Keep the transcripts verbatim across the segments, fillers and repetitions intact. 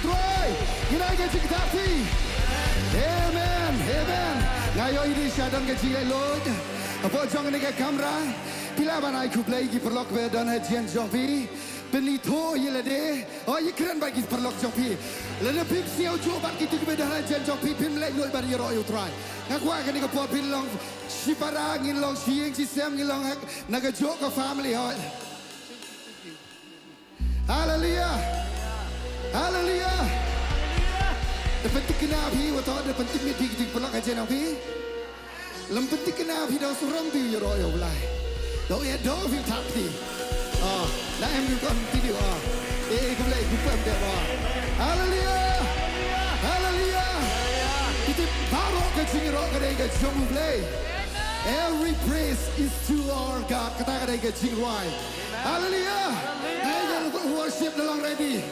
Trai, ngin ai ka jingktah phi. Amen, amen. Nga ïohi dei sha don ka jingïaid luid hapoh jong kane ka kamra. Phi lah ban ai khublei ïa ki paralok ba don ha jingïaid jong phi. Pynithuh ïa lade. Oh, ïakren bad ki paralok jong phi. Lada phim sngewthuh bad kito kiba don ha jingïaid jong phi, phim leit luid ban ïaroh ïa u Trai. Nga kwah kane ka por phin long shipara, ngin long shi ïing shi sem, ngin long ha, na kajuh ka family, hooid. Haleluia. Haleluia. Da pynthikna phi, wat da pynthikna phi, ki paralok ha jingïaid jong phi. Lym pynthikna phi, da u surok phi ïaroh ïa u Blei. Da u ïadoh phi, thap phi. Ah, na em ki kon phi di, ah. Eh, eh, khublei, khublei, ah. Haleluia. Haleluia. Ki tip baroh ka jingïaroh ka dei ka jong u Blei. Every praise is to our God. Kata ka dei ka jingrwai. Haleluia. Haleluia. Ai, ka worship da long ready.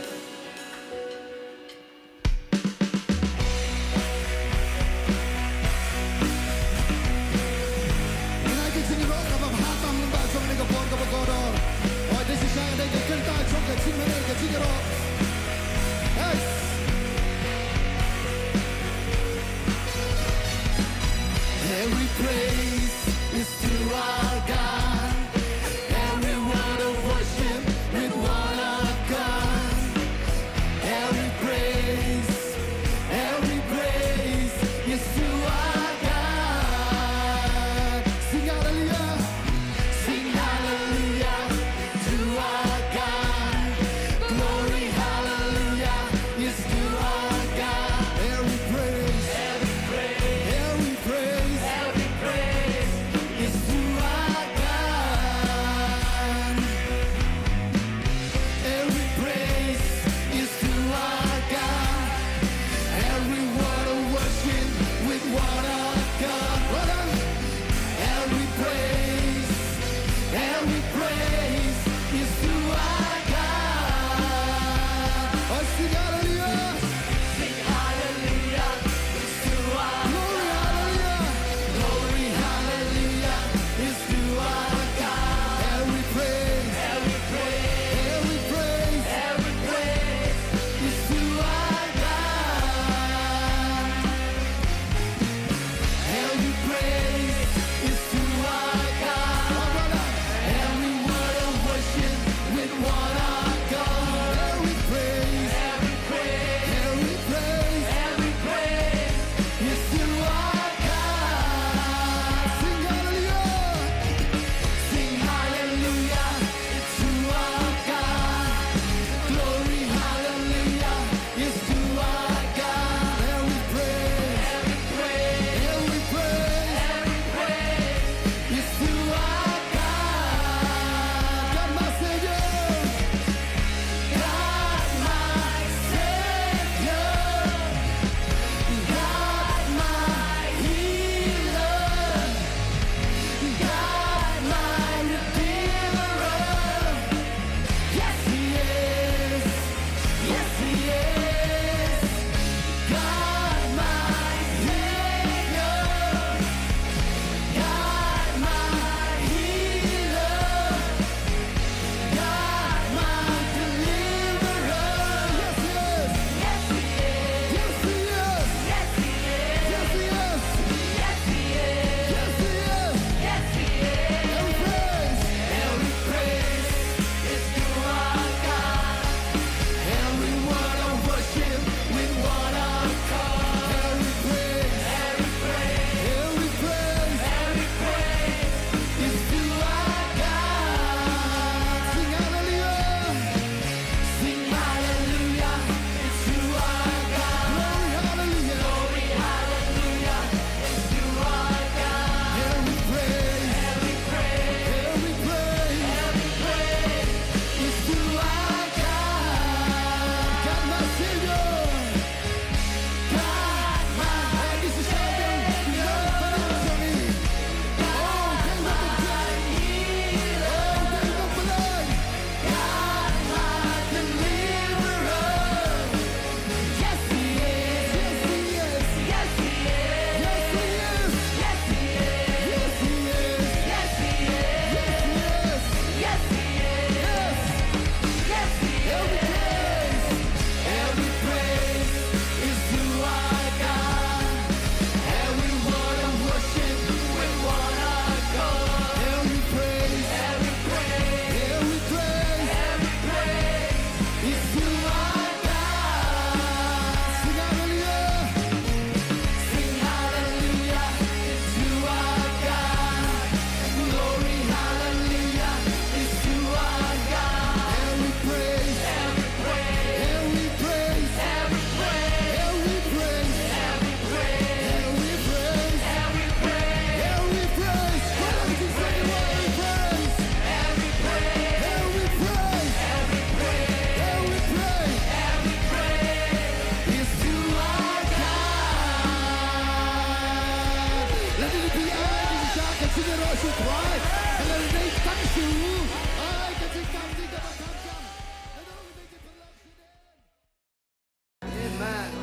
Ngin ai ka jingïaroh kaba bha tam lyngba jong kane ka por kaba kordor. Hooid, dei shisha ka dei ka kynta jong ka jingmane ka jingïaroh. Yes. Every praise is to our God. Every word of worship with one accord.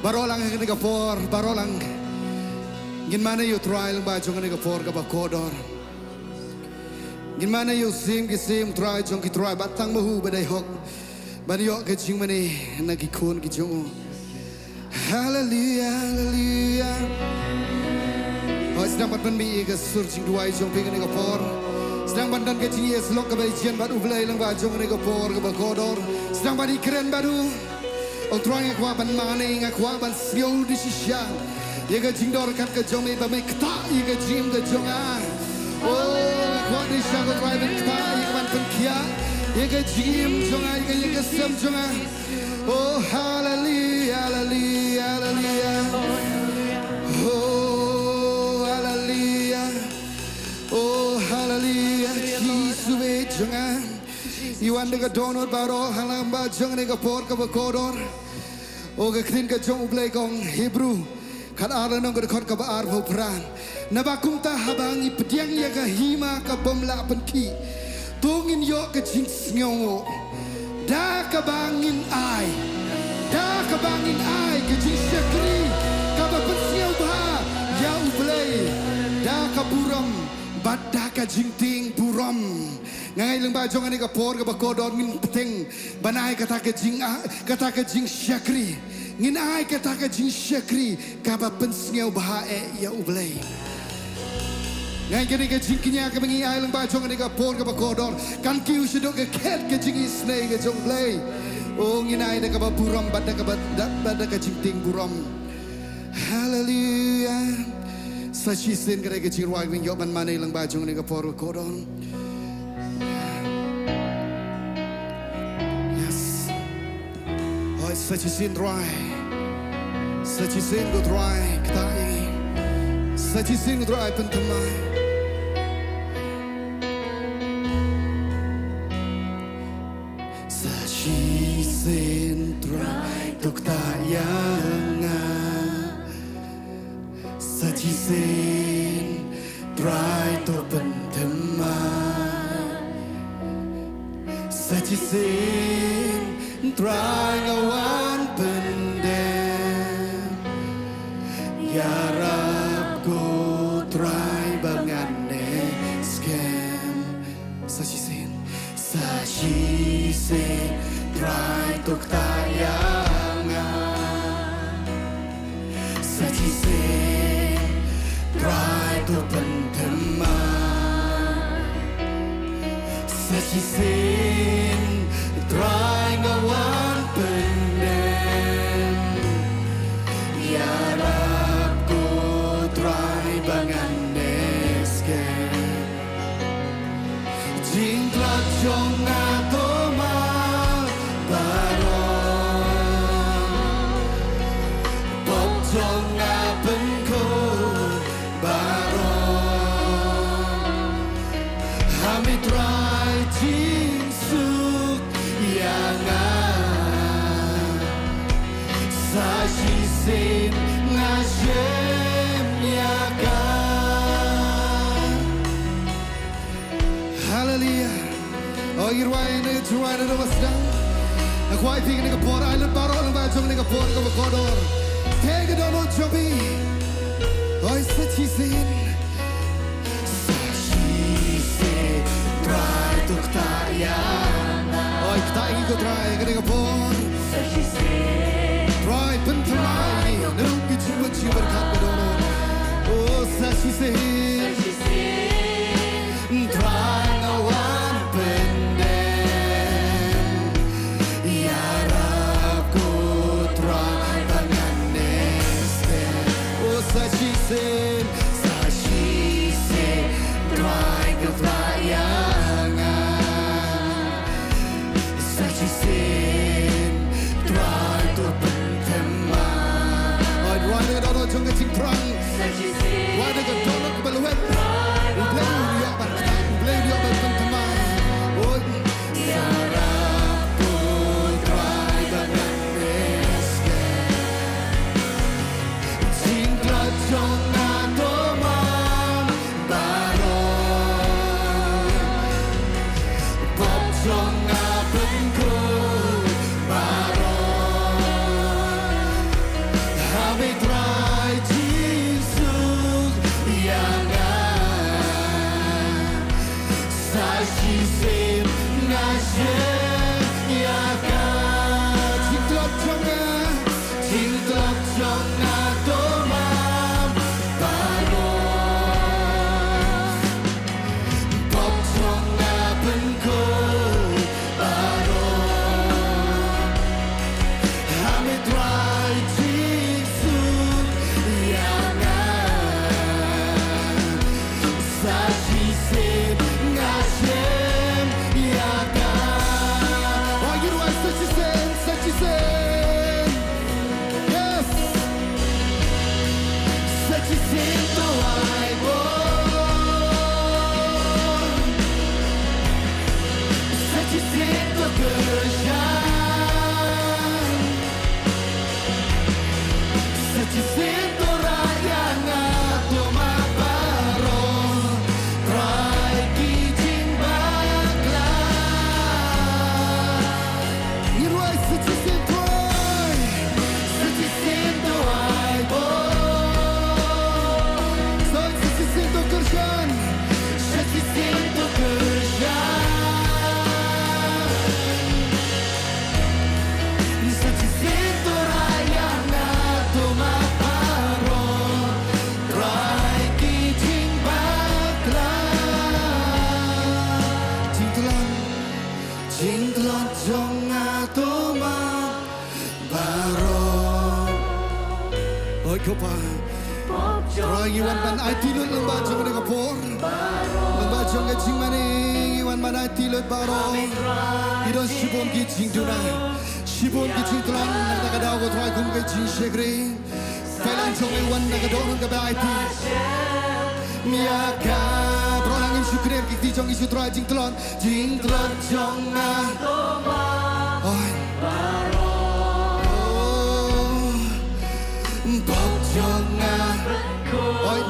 Baroh lang ha kane ka por, baroh lang. Ngin mane ïa u Trai lyngba jong kane ka por kaba kordor. Ngin mane ïa u Syiem ki syiem, Trai jong ki trai, bad tang ma u ba dei hok ban ïoh ka jingmane na ki khun ki jong u. Haleluia, haleluia. Hooid, sdang ban pynmih ïa ka sur jingduwai jong phi kane ka por. Sdang ban don ka jingïasyllok kaba ïeit bad U Blei lyngba jong kane ka por kaba kordor. Sdang ban ïakren bad u. Ong Trai, nga kwah ban mane, nga kwah ban sngew da shisha ïa ka jingdonkam ka jong me, ba me ktah ïa ka jingim ka jong nga. O, nga kwah da shisha ko Trai ban ktah ïa ka, ban pynkhiah ïa ka jingim jong nga, ïa ka, ïa ka sem jong nga. O, haleluia, haleluia, haleluia. O, haleluia. O, haleluia, Jisu bad jong nga. Ïa wan da ka dohnud baroh ha lyngba jong kane ka por kaba kordor. O, ka ktien ka jong U Blei ka ong, Hebru khatar lynnong ka dkhot kaba arphew phra. Naba kumta haba ngi pdiang ïa ka hima ka bym lah pynkhih, to ngin ïoh ka jingsngewnguh da kaba ngin ai, da kaba ngin ai ka jingshakri kaba pynsngewbha ïa U Blei da ka burom bad da ka jingtieng burom. Nga ngeit lyngba jong kane ka por kaba kordor ngin bteng ban ai kata ka jing, ah, kata ka jingshakri. Ngin ai kata ka jingshakri kaba pynsngewbha eh ïa U Blei. Nga ngeit kane ka jingkñia kaba ngi ai lyngba jong kane ka por kaba kordor kan kiew shaduh ka khet ka jingisynei ka jong U Blei. O, ngin ai da kaba burom bad da kaba, da, bad da ka jingtieng burom. Haleluia. Sa shisien ka dei ka jingrwai ba ngin ïoh ban mane lyngba jong kane ka por kaba kordor. Yes. Hooid, sa shisien Trai. Sa shisien ko Trai, ktah ïa ngi. Sa shisien ko Trai, pynthymmai. Sa shisien Trai, to ktah ïa nga. Sa shisien Trai, to pynthymmai. Sa shisien Trai, nga wan pyndem. Ïarap ko Trai ba ngan neh skhem. Sa shisien, sa shisien Trai, to ktah ïa nga. Sa shisien Trai, to pynthymmai. Sa shisien Trai, nga wan pyndem. Ïarap ko Trai ba ngan neh skhem. Jingtlot jong nga to ma baroh. Pop jong nga pynkhuid baroh. Ha me Trai jingsuk ïa nga. Sa shisien nga shem ïa ka. Haleluia. O, ngi rwai, ngi rwai na ka bynta. Nga kwah ïa phi kane ka por, ai lut baroh lyngba jong kane ka por kaba kordor. Te ka dohnud jong phi. Oi, sa shisien. Sa shisien Trai, to ktah ïa nga. Oi, ktah ïa ngi ko Trai kane ka por. Sa shisien Trai, pynthymmai ïa ngi na ruh ki jingpynshoi bad ka dohnud. O, sa shisien. Trai, nga wan pyndem. Ïarap ko Trai ba ngan neh skhem. O, sa shisien, sa shisien Trai, to ktah ïa nga. Sa shisien Trai, to pynthymmai. Oi, rwai da ka dohnud jong ka jingthrang. Rwai da ka dohnud ba la Sa shisien Trai, sa shisien to ai bor. Sa shisien to kyrshan, sa shisien to kyrshan. Sa shisien to raya na to ma paro. Trai ki jingbakla. Jingtlot, jingtlot jong nga to ma baroh. Oi ko Pa. Trai ngi wan ban aiti lut lyngba jong kane ka por. Lyngba jong ka jingmane ngi wan ban aiti lut baroh. Ngi don shibun ki jingduna, shibun ki jingtlot na kata ka daw ko Trai kum ka jingshakri. Pailang jong ngi wan na ka dor kaba aiti. Mia ka, baroh lang ngin shu kner ki kti jong ngi shu Trai jingtlot. Jingtlot jong nga. Oi. Oh. Pop jong nga. Oi.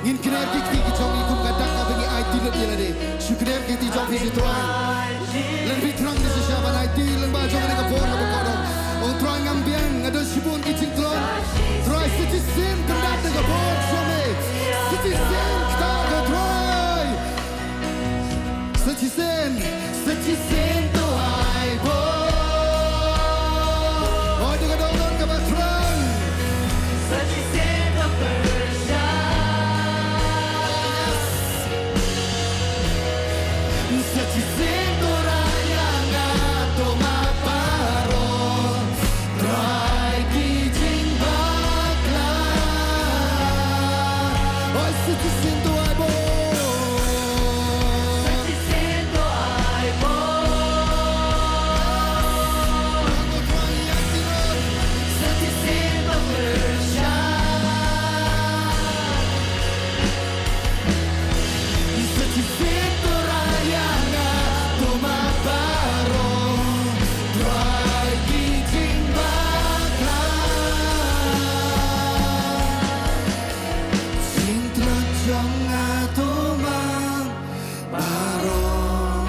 Ngin kner ki kti ki jong ngi kum ka dak kaba ngi aiti lut ïa lade. Shu kner ki kti jong phi shu Trai. Lada phi thrang da shisha ban aiti lyngba jong kane ka por kaba kordor. O Trai ngam biang, nga don shibun ki jingtlot. Trai sa shisien pyndap da ka bor jong me. Sa shisien kta ko Trai. Sa shisien, sa shisien to ai bor. Oi da ka dor kaba thrang. Sa shisien to kyrshan. Sa shisien to raya na to ma paro. Trai ki jingbakla. Oi sa shisien to ai bor. Sa shisien to ai bor. Sa shisien to kyrshan. Sa shisien to raya na to ma paro. Trai ki jingbakla. Jingtlot jong nga to ma baroh.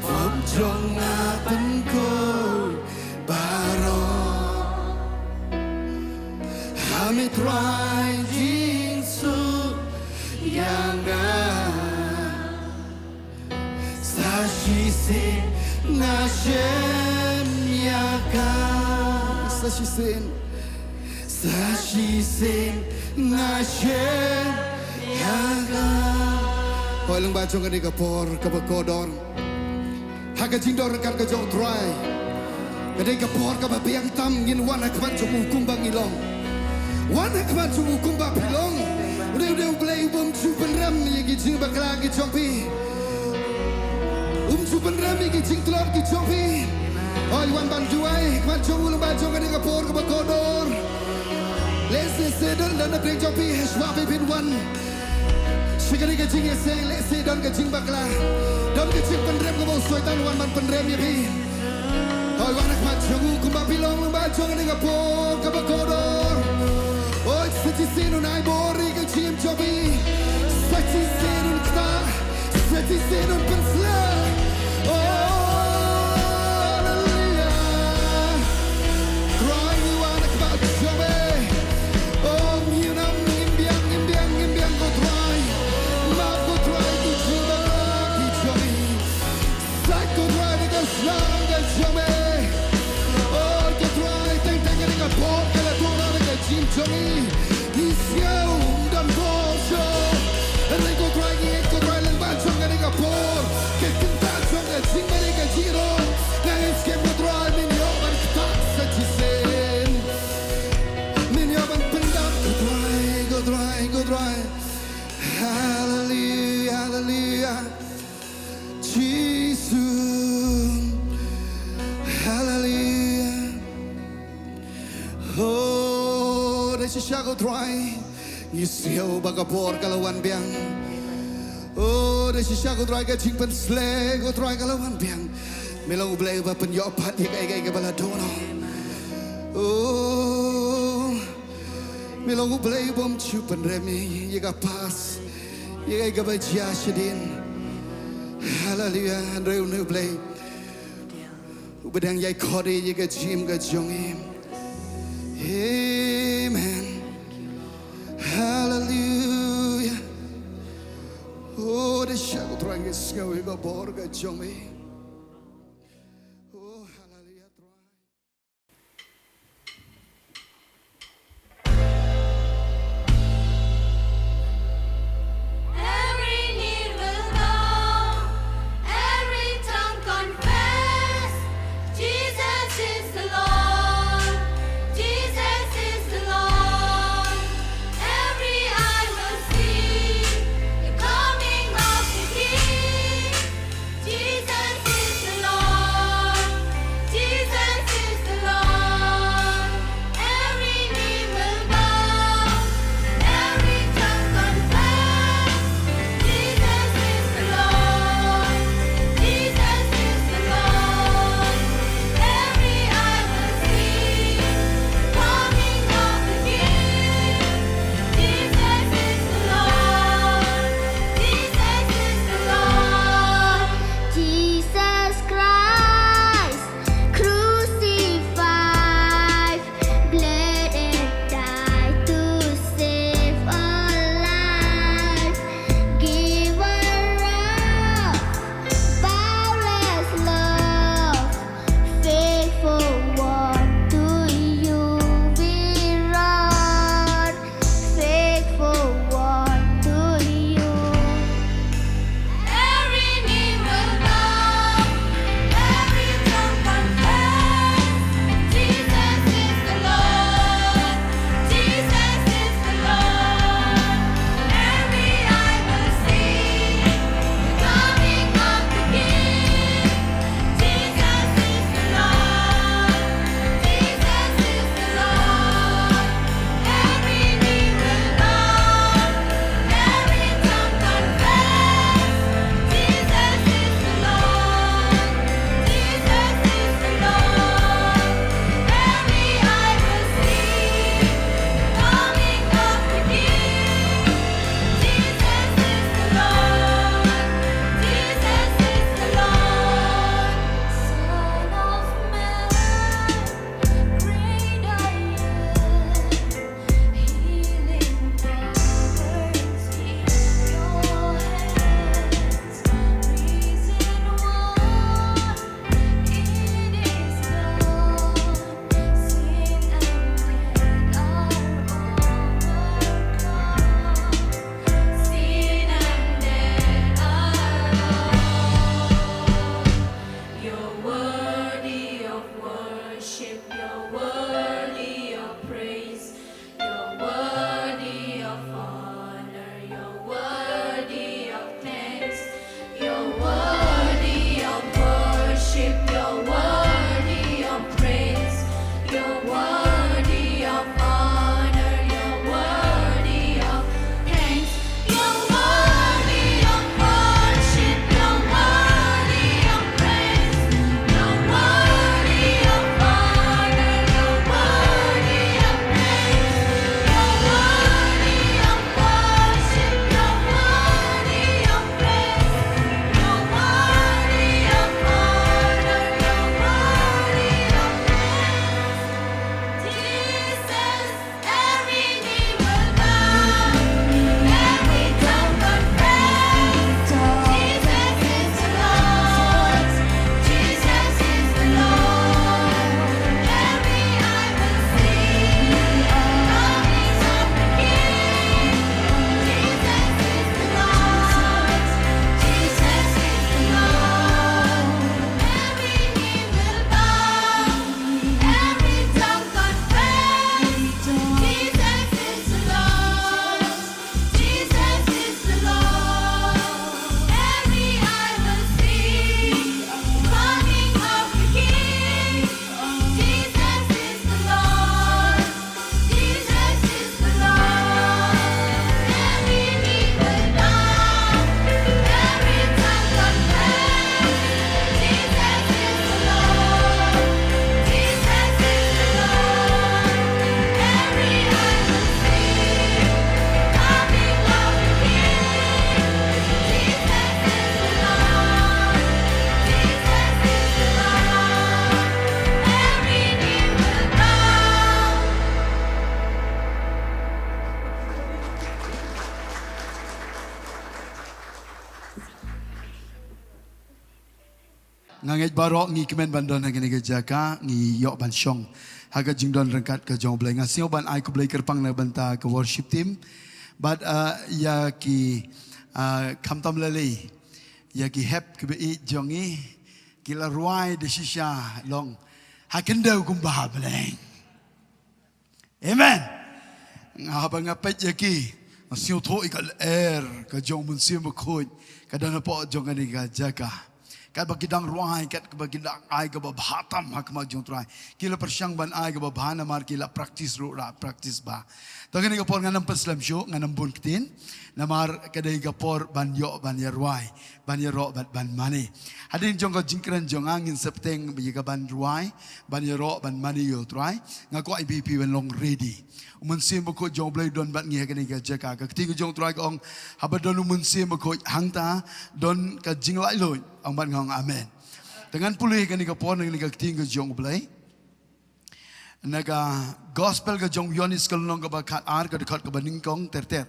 Pop jong nga pynkup baroh. Ha me Trai jingsuk ïa nga. Sa shisien nga shem ïa ka. Sa shisien. Sa shisien nga shem ïa ka. Hoi lyngba jong kane ka por kaba kordor. Ha ka jingdon ryngkat ka jong U Trai. Ka dei ka por kaba biang tam ngin wan ha khmat jong u kumba ngi long. Wan ha khmat jong u kumba phi long. U dei, u dei U Blei u bym ju pynrem ïa ki jingbakla ki jong phi. Um ju pynrem ïa ki jingtlot ki jong phi. Hoi wan ban duwai ha khmat jong u lyngba jong kane ka por kaba kordor. Lehse, lehse don, don na pdeng jong phi, hashwa phi phin wan. Sha kane ka jingïaseng, lehse don ka jingbakla. Don ka jingpynrem kaba u Soitan u wan ban pynrem ïa phi. Hoi wan ha khmat jong u kumba phi long lyngba jong kane ka por kaba kordor. Oi sa shisien un ai bor ïa ka jingim jong phi. Sa shisien un ktah. Sa shisien un pynsleh. Oh, haleluya. Trai ngi wan ha khmat jong me. Oh, ngim, ngim biang, ngim biang, ngim biang ko Trai. Map ko Trai ki jingbakla ki jong ngi. Sait ko Trai da ka shnong ka jong me. Oh, ko Trai teng teng kane ka por ka la duna da ka jingim jong ngi. Ngi sngew ym don bor shuh. Hynrei ko Trai ngi ngeit ko Trai lyngba jong kane ka por. Ka kynta jong ka jingmane ka jingïaroh. Nga ngeit skhem ko Trai men ïoh ban ktah sa shisien. Men ïoh ban pyndap ko Trai, ko Trai, ko Trai. Haleluya, haleluya. Jisu. Haleluya. Oh, da shisha ko Trai. Ngi sngew ba ka bor ka la wan biang. Oh, da shisha ko Trai ka jingpynsleh ko Trai ka la wan biang. Me long U Blei ba pynïoh pat ïa kaei kaei kaba la don. Oh, me long U Blei bym ju pynrem ïa ka past. Ïa kaei kaba jia shadien. Haleluya, hynrei une U Blei. Uba dang ïai khot ïa ka jingim ka jong i. Amen. Hallelujah. Oh, da sha ko Trai ngi sngew ïa ka bor ka jong i. Oh, hallelujah, Trai. Every knee will bow, every tongue confess, Jesus is the Lord, Jesus is the Lord. Every eye will see the coming of the King. Jesus Ngeit baroh ngi kmen ban don ha kane ka jaka, ngi ïoh ban shong ha ka jingdon ryngkat ka jong U Blei. Nga sngew ban ai khublei kyrpang na bynta ka worship team bad, ah, ïa ki, ah, khamtam lei lei ïa ki hep kiba ïeit jong ngi, ki la rwai da shisha long ha khyndew kumba ha bneng. Amen. Nga, haba nga peit ïa ki, nga sngewthuh ïa ka lyer ka jong U Mynsiem Bakhuid ka don hapoh jong kane ka jaka. Katba ki dang rwai, katba ki dang ai kaba bha tam ha khmat jong U Trai, ki la pyrshang ban ai kaba bha namar ki la practice ruh, la practice bha. To kane ka por ngan ym pynslem shuh, ngan ym bun ktien, namar ka dei ka por ban ïoh ban ïarwai, ban ïaroh bad ban mane. Hadien jong ka jingkren jong nga, ngin sa bteng ïa ka ban rwai, ban ïaroh, ban mane ïa U Trai. Nga kwah ïa phi, phi ban long ready. U Mynsiem Bakhuid jong U Blei don bad ngi ha kane ka jaka. Ka ktien ka jong U Trai ka ong, haba don U Mynsiem Bakhuid hangta don ka jinglaitluid. Ong bad nga ong amen. Te ngan pule ha kane ka por na kane ka ktien ka jong U Blei. Na ka Gospel ka jong u Ïoannis ka lynnong kaba khatar, ka dkhot kaba nyngkong ter ter.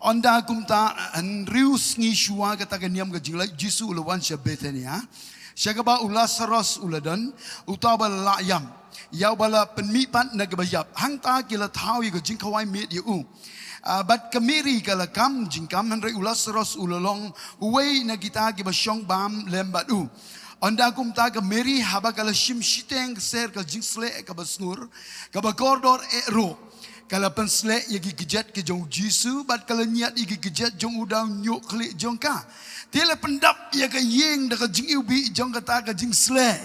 Ynda kumta, hynriew sngi shuwa kata ka niam ka jingleit, Jisu u la wan sha Bethania, sha kaba u Lasaros u la don, uta uba la lah ïam, ïa uba la pynmihpat na kiba ïap. Hangta ki la thaw ïa ka jingkhawai miet ïa u. Ah, bad ka Mary ka la kam jingkam, hynrei u Lasaros u la long uwei na kita kiba shong bam lem bad u. Ynda kumta ka Mary, haba ka la shim shiteng ka ser ka jingsleh kaba sngur, kaba kordor eh ruh, ka la pynsleh ïa ki kjat ki jong u Jisu, bad ka la ñiad ïa ki kjat jong u da u ñiuh khlieh jong ka. Te la pyndap ïa ka ïing da ka jingiwbih jong kata ka jingsleh.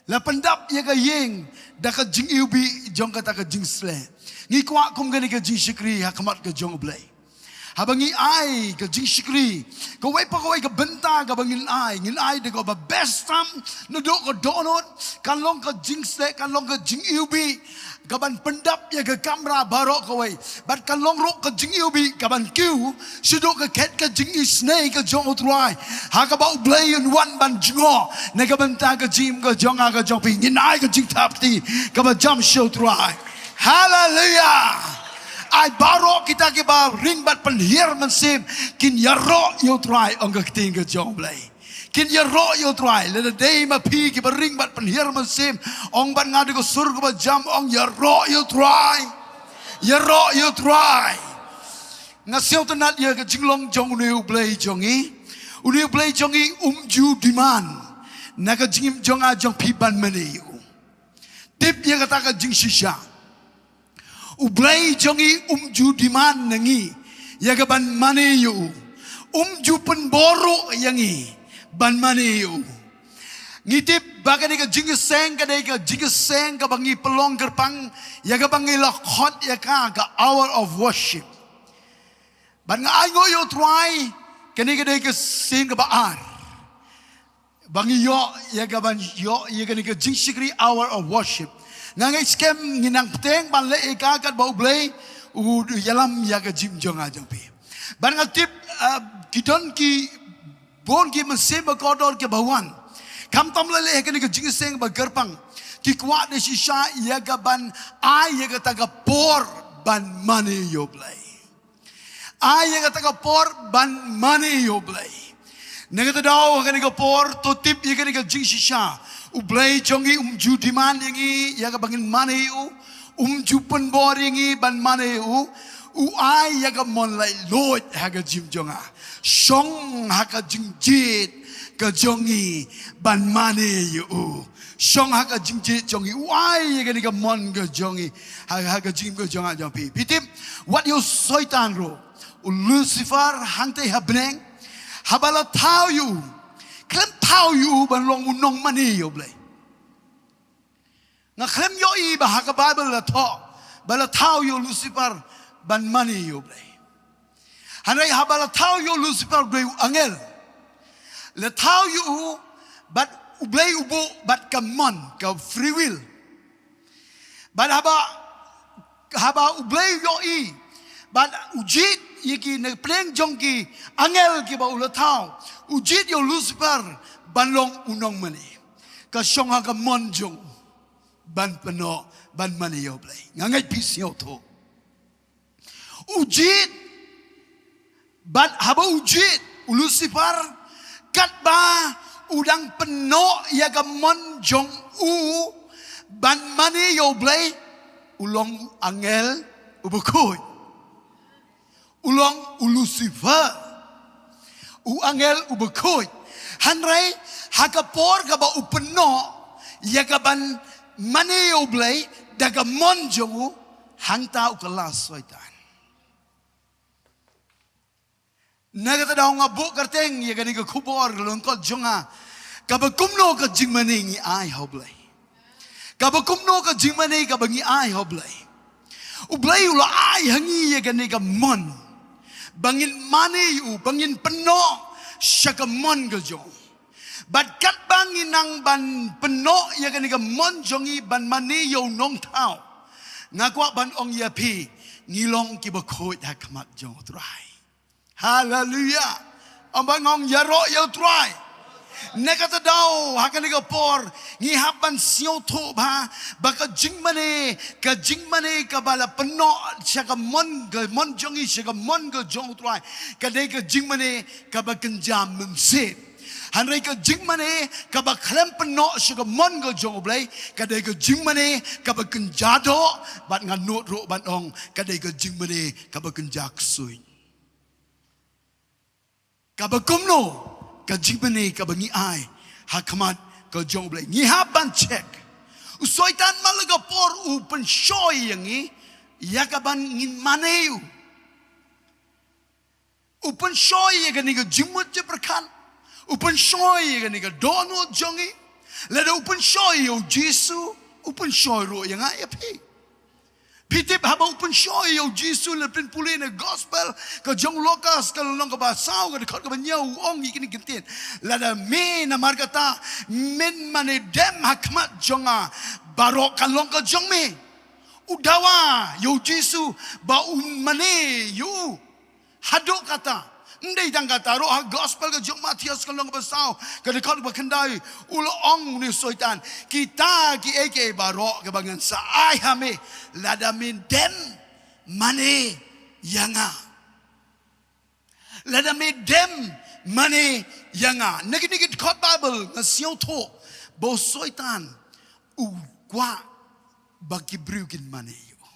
La pyndap ïa ka ïing da ka jingiwbih jong kata ka jingsleh. Ngi kwah kum kane ka jingshakri ha khmat ka jong U Blei. Haba ngi ai ka jingshakri, kawei pa kawei ka bynta kaba ngin ai, ngin ai da kaba best tam, naduh ka dohnud, kan long ka jingsleh, kan long ka jingiwbih kaban pyndap ïa ka kamra baroh kawei. Bad kan long ruh ka jingiwbih kaban kiew shaduh ka khet ka jingisynei ka jong U Trai, ha kaba U Blei un wan ban jngoh na ka bynta ka jingim ka jong nga ka jong phi. Ngin ai ka jingthap kti kaba jam sha U Trai. Haleluia. Ai baroh kita kiba ring bad pynhiar mynsiem kin ïaroh ïa U Trai, ong ka ktien ka jong U Blei. Kin ïaroh ïa U Trai. Lada dei ma phi kiba ring bad pynhiar mynsiem, ong bad nga da ka sur kaba jam, ong, ïaroh ïa U Trai. Ïaroh ïa U Trai. Nga sngewtynnat ïa ka jinglong jong une U Blei jong ngi. Une U Blei jong ngi um ju demand na ka jingim jong nga jong phi ban mane ïa u. Tip ïa kata ka jingshisha. U Blei jong ngi um ju demand na ngi ïa ka ban mane ïa u. Um ju pynbor ruh ïa ngi ban mane ïa u. Ngi tip ba kane ka jingïaseng ka dei ka jingïaseng kaba ngi pynlong kyrpang, ïa kaba ngi la khot ïa ka ka hour of worship. Bad nga ainguh ïa U Trai, kane ka dei ka sien kaba ar ba ngi ïoh ïa ka ban ïoh ïa kane ka jingshakri, hour of worship. Nga ngeit skhem ngin nang bteng ban leh ïa ka katba U Blei u ïalam ïa ka jingim jong nga jong phi. Bad nga tip, ah, ki don ki bun ki mynsiem ba kordor kiba wan. Khamtam lei lei ha kane ka jingïaseng ba kyrpang, ki kwah da shisha ïa ka ban ai ïa kata ka por ban mane ïa U Blei. Ai ïa kata ka por ban mane ïa U Blei. Na kata daw ha kane ka por to tip ïa kane ka jingshisha. U Blei jong ngi um ju demand ïa ngi ïa ka ba ngin mane ïa u. Um ju pynbor ïa ngi ban mane ïa u. U ai ïa ka mon laitluid ha ka jingim jong nga. Shong ha ka jingjied ka jong ngi ban mane ïa u. Shong ha ka jingjied jong ngi, u ai ïa kane ka mon ka jong ngi ha, ha ka jingim ka jong nga jong phi. Phi tip, wat ïa u Soitan ruh, u Lucifer hangtei ha bneng, haba la thaw ïa u, khlem thaw ïa u ban long u nongmane ïa U Blei. Nga khlem ïohi ba ha ka Baibl la thoh ba la thaw ïa u Lucifer ban mane ïa U Blei. Hynrei haba la thaw ïa u Lucifer, u dei u angel. La thaw ïa u, bad U Blei u buh bad ka mon, ka free will. Bad haba, haba U Blei u ïohi bad u jied ïa ki na pdeng jong ki angel kiba u la thaw, u jied ïa u Lucifer ban long u nongmane. Ka shong ha ka mon jong u ban pynnoh ban mane ïa U Blei. Nga ngeit phi sngewthuh. U jied, bad haba u jied u Lucifer, katba u dang pynnoh ïa ka mon jong u ban mane ïa U Blei, u long angel uba khuid. U long u Lucifer, u angel uba khuid. Hynrei ha ka por kaba u pynnoh ïa ka ban mane ïa U Blei da ka mon jong u, hangta u kylla Soitan. Na kata daw nga buh kyrteng ïa kane ka khubor lyngkot jong nga, kaba kumno ka jingmane ngi ai ha U Blei. Kaba kumno ka jingmane kaba ngi ai ha U Blei. U Blei u la ai ha ngi ïa kane ka mon ba ngin mane ïa u, ba ngin pynnoh sha ka mon ka jong u. Bad katba ngi nang ban pynnoh ïa kane ka mon jong ngi ban mane ïa u Nongthaw, nga kwah ban ong ïa phi, ngi long kiba khuid ha khmat jong U Trai. Haleluia. Ym ba ngong ïaroh ïa U Trai. Na kata daw ha kane ka por ngi hap ban sngewthuh ba, ba ka jingmane, ka jingmane kaba la pynnoh sha ka mon, ka mon jong ngi sha ka mon ka jong U Trai, ka dei ka jingmane kaba kynja mynsiem. Hynrei ka jingmane kaba khlem pynnoh sha ka mon ka jong U Blei, ka dei ka jingmane kaba kynja doh, bad nga nud ruh ban ong ka dei ka jingmane kaba kynja ksuid. Kaba kumno ka jingmane kaba ngi ai ha khmat ka jong U Blei? Ngi hap ban check. U Soitan man la ka por u pynshoi ïa ngi ïa ka ban ngin mane ïa u. U pynshoi ïa kane ka jingmut jingpyrkhat. U pynshoi ïa kane ka dohnud jong ngi. Lada u pynshoi ïa U Jisu, u pynshoi ruh ïa nga ïa phi. Phi tip haba u pynshoi ïa U Jisu, lada phin pule na gospel ka jong Lukas ka lynnong kaba saw ka dkhot kaba hynñiew, u ong ïa kine ki ktien: Lada me namar kata men mane dem ha khmat jong nga, baroh kan long ka jong me. U dawa ïa U Jisu ba un mane ïa u haduh katta. Ym dei tang katta ruh, ha gospel ka jong u Mathaios ka lynnong kaba saw ka dkhot kaba khyndai, u la ong une u Soitan, kita kiei kiei baroh kiba ngan sa ai ha me, lada men dem mane ïa nga. Lada me dem mane ïa nga. Na kine ki dkhot Baibl nga sngewthuh ba u Soitan u kwah ba ki briew kin mane ïa u.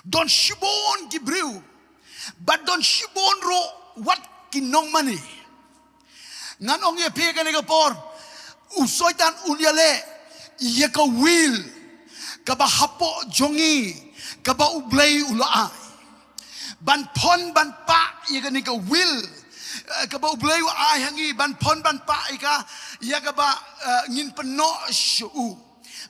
Don shibun ki briew, bad don shibun ruh wat ki nongmane. Ngan ong ïa phi kane ka por, u Soitan un ïaleh ïa ka will kaba hapoh jong ngi, kaba U Blei u la ai. Ban phong ban pah ïa kane ka will, eh, kaba U Blei u ai ha ngi, ban phong ban pah ïa ka, ïa kaba, eh, ngin pynnoh sha u.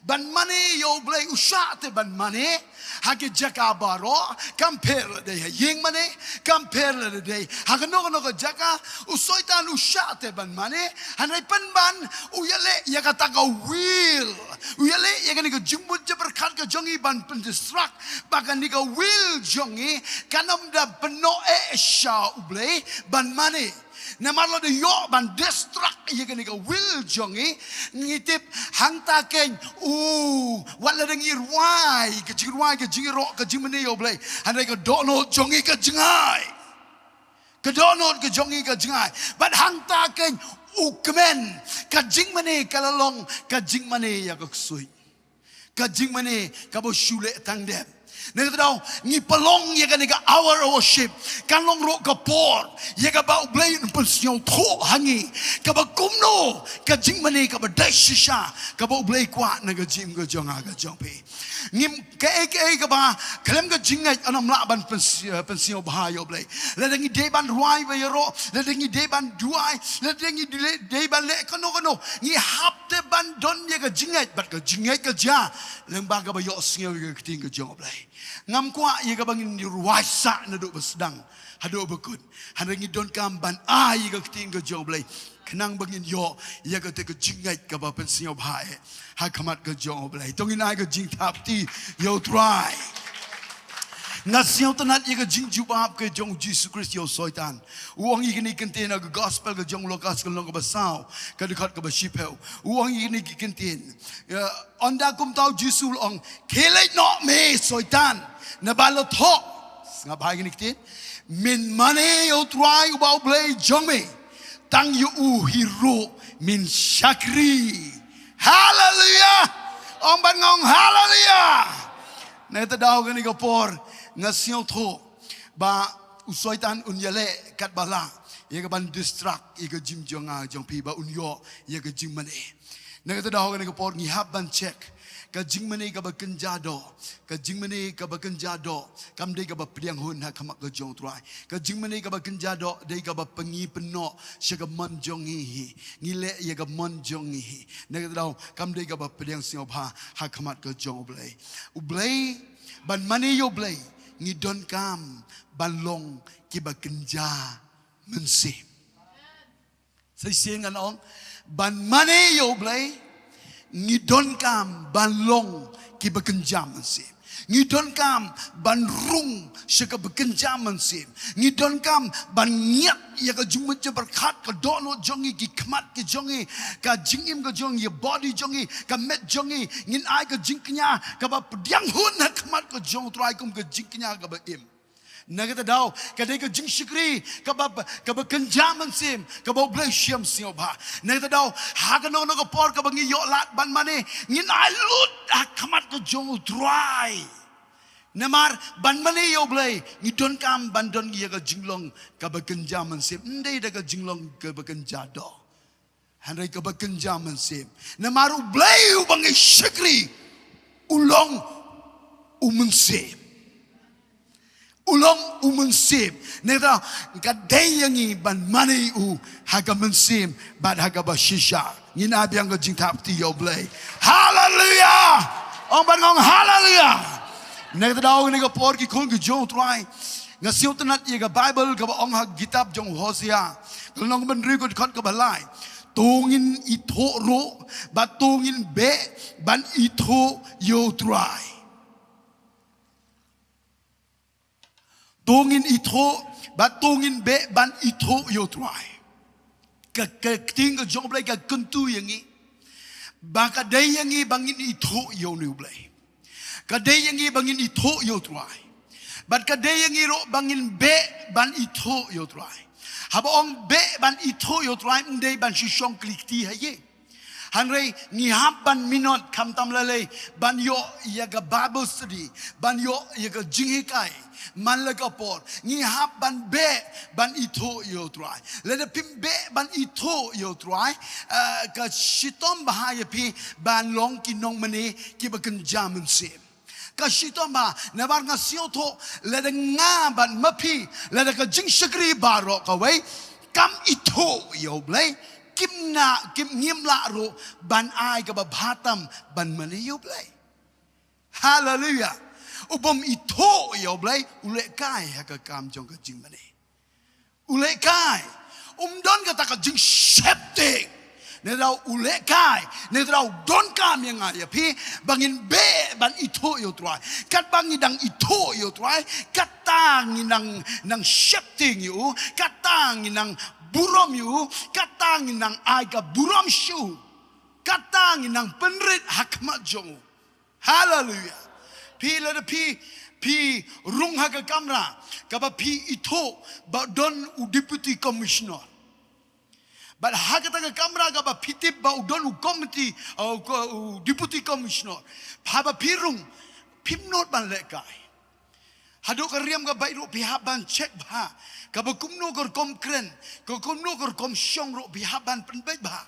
Ban mane ïa U Blei, u shah te ban mane ha ki jaka baroh, kam pher lada ha ïing mane, kam pher lada ha kano kano ka jaka, u Soitan u shah te ban mane. Hynrei pynban u ïaleh ïa kata ka will, u ïaleh ïa kane ka jingmut jingpyrkhat ka jong ngi ban pyndistract ba kane ka will jong ngi kan ym da pynnoh eh sha U Blei ban mane. Namar lada ïoh ban distract ïa kane ka will jong ngi, ngi tip hangta keiñ, u, wat lada ngi rwai ka jingrwai, ka jingïaroh, ka jingmane ïa U Blei, hynrei ka dohnud jong ngi ka jngai. Ka dohnud ka jong ngi ka jngai. Bad hangta keiñ u kmen, ka jingmane ka la long ka jingmane ïa ka ksuid. Ka jingmane kaba shu leh tang dem. Na kata daw ngi pynlong ïa kane ka hour of worship, kan long ruh ka por ïa kaba U Blei un pynsngewthuh ha ngi kaba kumno ka jingmane kaba dei shisha kaba U Blei kwah na ka jingim ka jong nga ka jong phi. Ngim, kaei kaei kaba khlem ka jingngeit ym lah ban pyns-, eh, pynsngewbha ïa U Blei. Lada ngi dei ban rwai ba ïaroh, lada ngi dei ban duwai, lada ngi dei, dei ban leh kano kano, ngi hap te ban don ïa ka jingngeit, bad ka jingngeit ka jia lyngba kaba ïohsngew ïa ka ktien ka jong U Blei. Ngam kwah ïa kaba ngin rwai sah naduh ba sdang haduh ba kut. Hynrei ngi donkam ban ai ïa ka ktien ka jong U Blei khnang ba ngin ïoh ïa kata ka jingngeit kaba pynsngewbha eh ha khmat ka jong U Blei. To ngin ai ka jingthap kti ïa U Trai. Nga sngewtynnat ïa ka jingjubab ka jong U Jisu Khrist ïa u Soitan. U ong ïa kine ki ktien ha ka gospel ka jong u Lukas ka lynnong kaba saw ka dkhot kaba shiphew. U ong ïa kine ki ktien. Ïa, ynda kumta u Jisu u la ong, khie leit noh me Soitan, naba la thoh. Sngap bha ïa kine ki ktien. Men mane ïa U Trai uba U Blei jong me. Tang ïa u hi ruh min shakri. Haleluya. Ong bad nga ong haleluya. Na kata daw kane ka por nga sngewthuh ba u Soitan un ïaleh katba lah ïa ka ban distract ïa ka jingim jong nga jong phi ba un ïoh ïa ka jingmane. Na kata daw kane ka por ngi hap ban check ka jingmane kaba kynja doh. Ka jingmane kaba kynja doh kam dei kaba pdiang hun ha khmat ka jong u Trai. Ka jingmane kaba kynja doh dei kaba pyngi pynnoh sha ka mon jong ngi hi. Ngi leh ïa ka mon jong ngi hi. Na kata daw kam dei kaba pdiang sngewbha ha khmat ka jong u Blei. U Blei, ban mane ïa u Blei ngi donkam ban long kiba kynja mynsiem. Sa shisien ngan ong, ban mane ïa u Blei ngi donkam ban long kiba kynja mynsiem. Ngi donkam ban rung sha kaba kynja mynsiem. Ngi donkam ban ngiat ïa ka jingmut jingpyrkhat, ka dohnud jong ngi, ki khmat ki jong ngi, ka jingim ka jong ngi, body jong ngi, ka met jong ngi. Ngin ai ka jingkñia kaba pdiang hun ha khmat ka jong u Trai kum ka jingkñia kaba im. Na kata daw ka dei ka jingshakri kaba, kaba kynja mynsiem, kaba u Blei u shem sngewbha. Na kata daw ha kano kano ka por kaba ngi ïoh lad ban mane, ngin ai lut ha khmat ka jong u Trai. Namar ban mane ïa u Blei ngi donkam ban don ïa ka jinglong kaba kynja mynsiem, ym dei da ka jinglong kaba kynja doh. Hynrei kaba kynja mynsiem. Namar u Blei uba ngi shakri u long u mynsiem. U long u mynsiem. Na kata ka dei ïa ngi ban mane ïa u ha ka mynsiem bad ha kaba shisha. Ngin ai biang ka jingthap kti ïa u Blei. Haleluya. Ong bad nga ong haleluya. Na kata daw kane ka por ki khun ki jong u Trai, nga sngewtynnat ïa ka Baibl kaba ong ha ka kitab jong u Hosea, ka lynnong kaba hynriew ka dkhot kaba lai. To ngin ithuh ruh bad to ngin beh ban ithuh ïa u Trai. To ngin ithuh bad to ngin beh ban ithuh ïa u Trai. Ka, ka ktien ka jong u Blei ka kyntu ïa ngi ba ka dei ïa ngi ba ngin ithuh ïa une u Blei. Ka dei ïa ngi ba ngin ithuh ïa u Trai. Bad ka dei ïa ngi ruh ba ngin beh ban ithuh ïa u Trai. Haba ong beh ban ithuh ïa u Trai ym dei ban shu shong kli kti ha ïing. Hynrei ngi hap ban minot khamtam lei lei ban ïoh ïa ka Bible study, ban ïoh ïa ka jinghikai man la ka por. Ngi hap ban beh ban ithuh ïa u Trai. Lada phim beh ban ithuh ïa u Trai, eh, ka shitom bha ïa phi ban long ki nongmane kiba kynja mynsiem. Ka shitom bha, namar nga sngewthuh lada nga bad ma phi, lada ka jingshakri baroh kawei kam ithuh ïa u Blei, kim na, kim, ngim lah ruh ban ai kaba bha tam ban mane ïa u Blei. Haleluya. U bym ithuh ïa u Blei u leh kai ha ka kam jong ka jingmane. U leh kai. Um don kata ka jingsheptieng. Nangta u leh kai. Nangta u donkam ïa nga ïa phi ba ngin beh ban ithuh ïa u Trai. Katba ngi dang ithuh ïa u Trai, kata ngi nang, nang sheptieng ïa u, kata ngi nang burom ïa u, kata ngi nang ai ka burom sha u, kata ngi nang pynrit ha khmat jong u. Haleluya. Phi lada phi, phi rung ha ka kamra kaba phi ithuh ba don u deputy commissioner. Bad ha kata ka kamra kaba phi tip ba u don u committee, uh, u ko-, u deputy commissioner. Haba phi rung, phim nud ban leh kai. Haduh ka riam ka beit ruh phi hap ban check bha. Kaba kumno ka rukom kren, ka kumno ka rukom shong ruh phi hap ban pynbeit bha.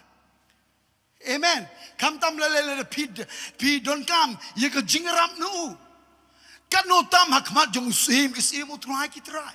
Amen. Khamtam lada, lada phi, phi donkam ïa ka jingïarap na u. Katno tam ha khmat jong u Syiem ki syiem, u Trai ki trai.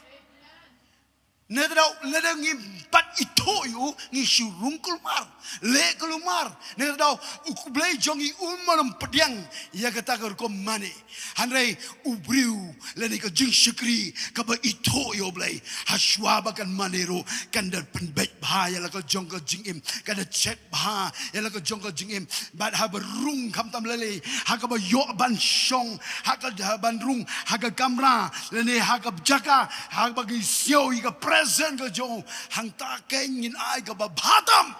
Nangta lada ngim pat ithuh ïa u, ngi shu rung kulmar, leh kulmar. Nangta u Blei jong ngi um ym pdiang ïa kata ka rukom mane. Hynrei u briew lane ka jingshakri kaba ithuh ïa u Blei, ha shuwa ba kan mane ruh kan da pynbeit bha ïa la ka jong ka jingim, kan da check bha ïa la ka jong ka jingim. Bad haba rung khamtam lei lei ha kaba ïoh ban shong, ha ka, ha ban rung ha ka kamra lane ha ka jaka ha kaba ngi sngew ïa ka presence ka jong u, hangta keiñ ngin ai kaba bha tam.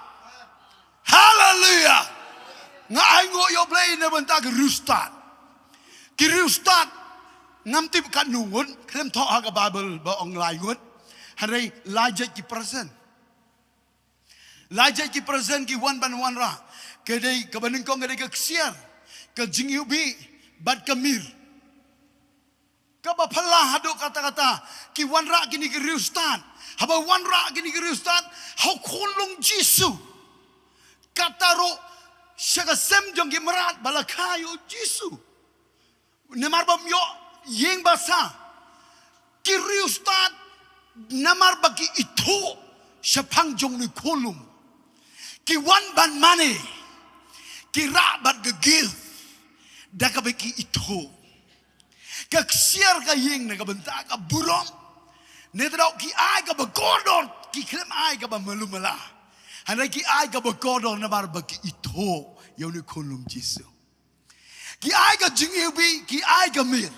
Haleluya. Nga ai nguh ïa u Blei na bynta ki riewstad. Ki riewstad ngam tip katno ngut, khlem thoh ha ka Baibl ba ong lai ngut. Hynrei lai jait ki percent. Lai jait ki present ki wan ban wanrah. Ka dei kaba nyngkong ka dei ka ksiar, ka jingiwbih bad ka mir. Kaba phylla haduh katta katta ki wanrah kine ki riewstad. Haba wanrah kine ki riewstad ha u khunlung Jisu, katta ruh sha ka sem jong ki mrad ba la kha ïa u Jisu. Namar bym ïoh ïing basa, ki riewstad, namar ba ki ithuh shaphang jong une u khunlung, ki wan ban mane, ki rah bad ka gift da kaba ki ithuh. Ka ksiar ka ïeng na ka bynta ka burom. Nangta daw ki ai kaba kordor, ki khlem ai kaba malu mala. Hynrei ki ai kaba kordor namar ba ki ithuh ïa une u khunlung Jisu. Ki ai ka jingiwbih, ki ai ka mir.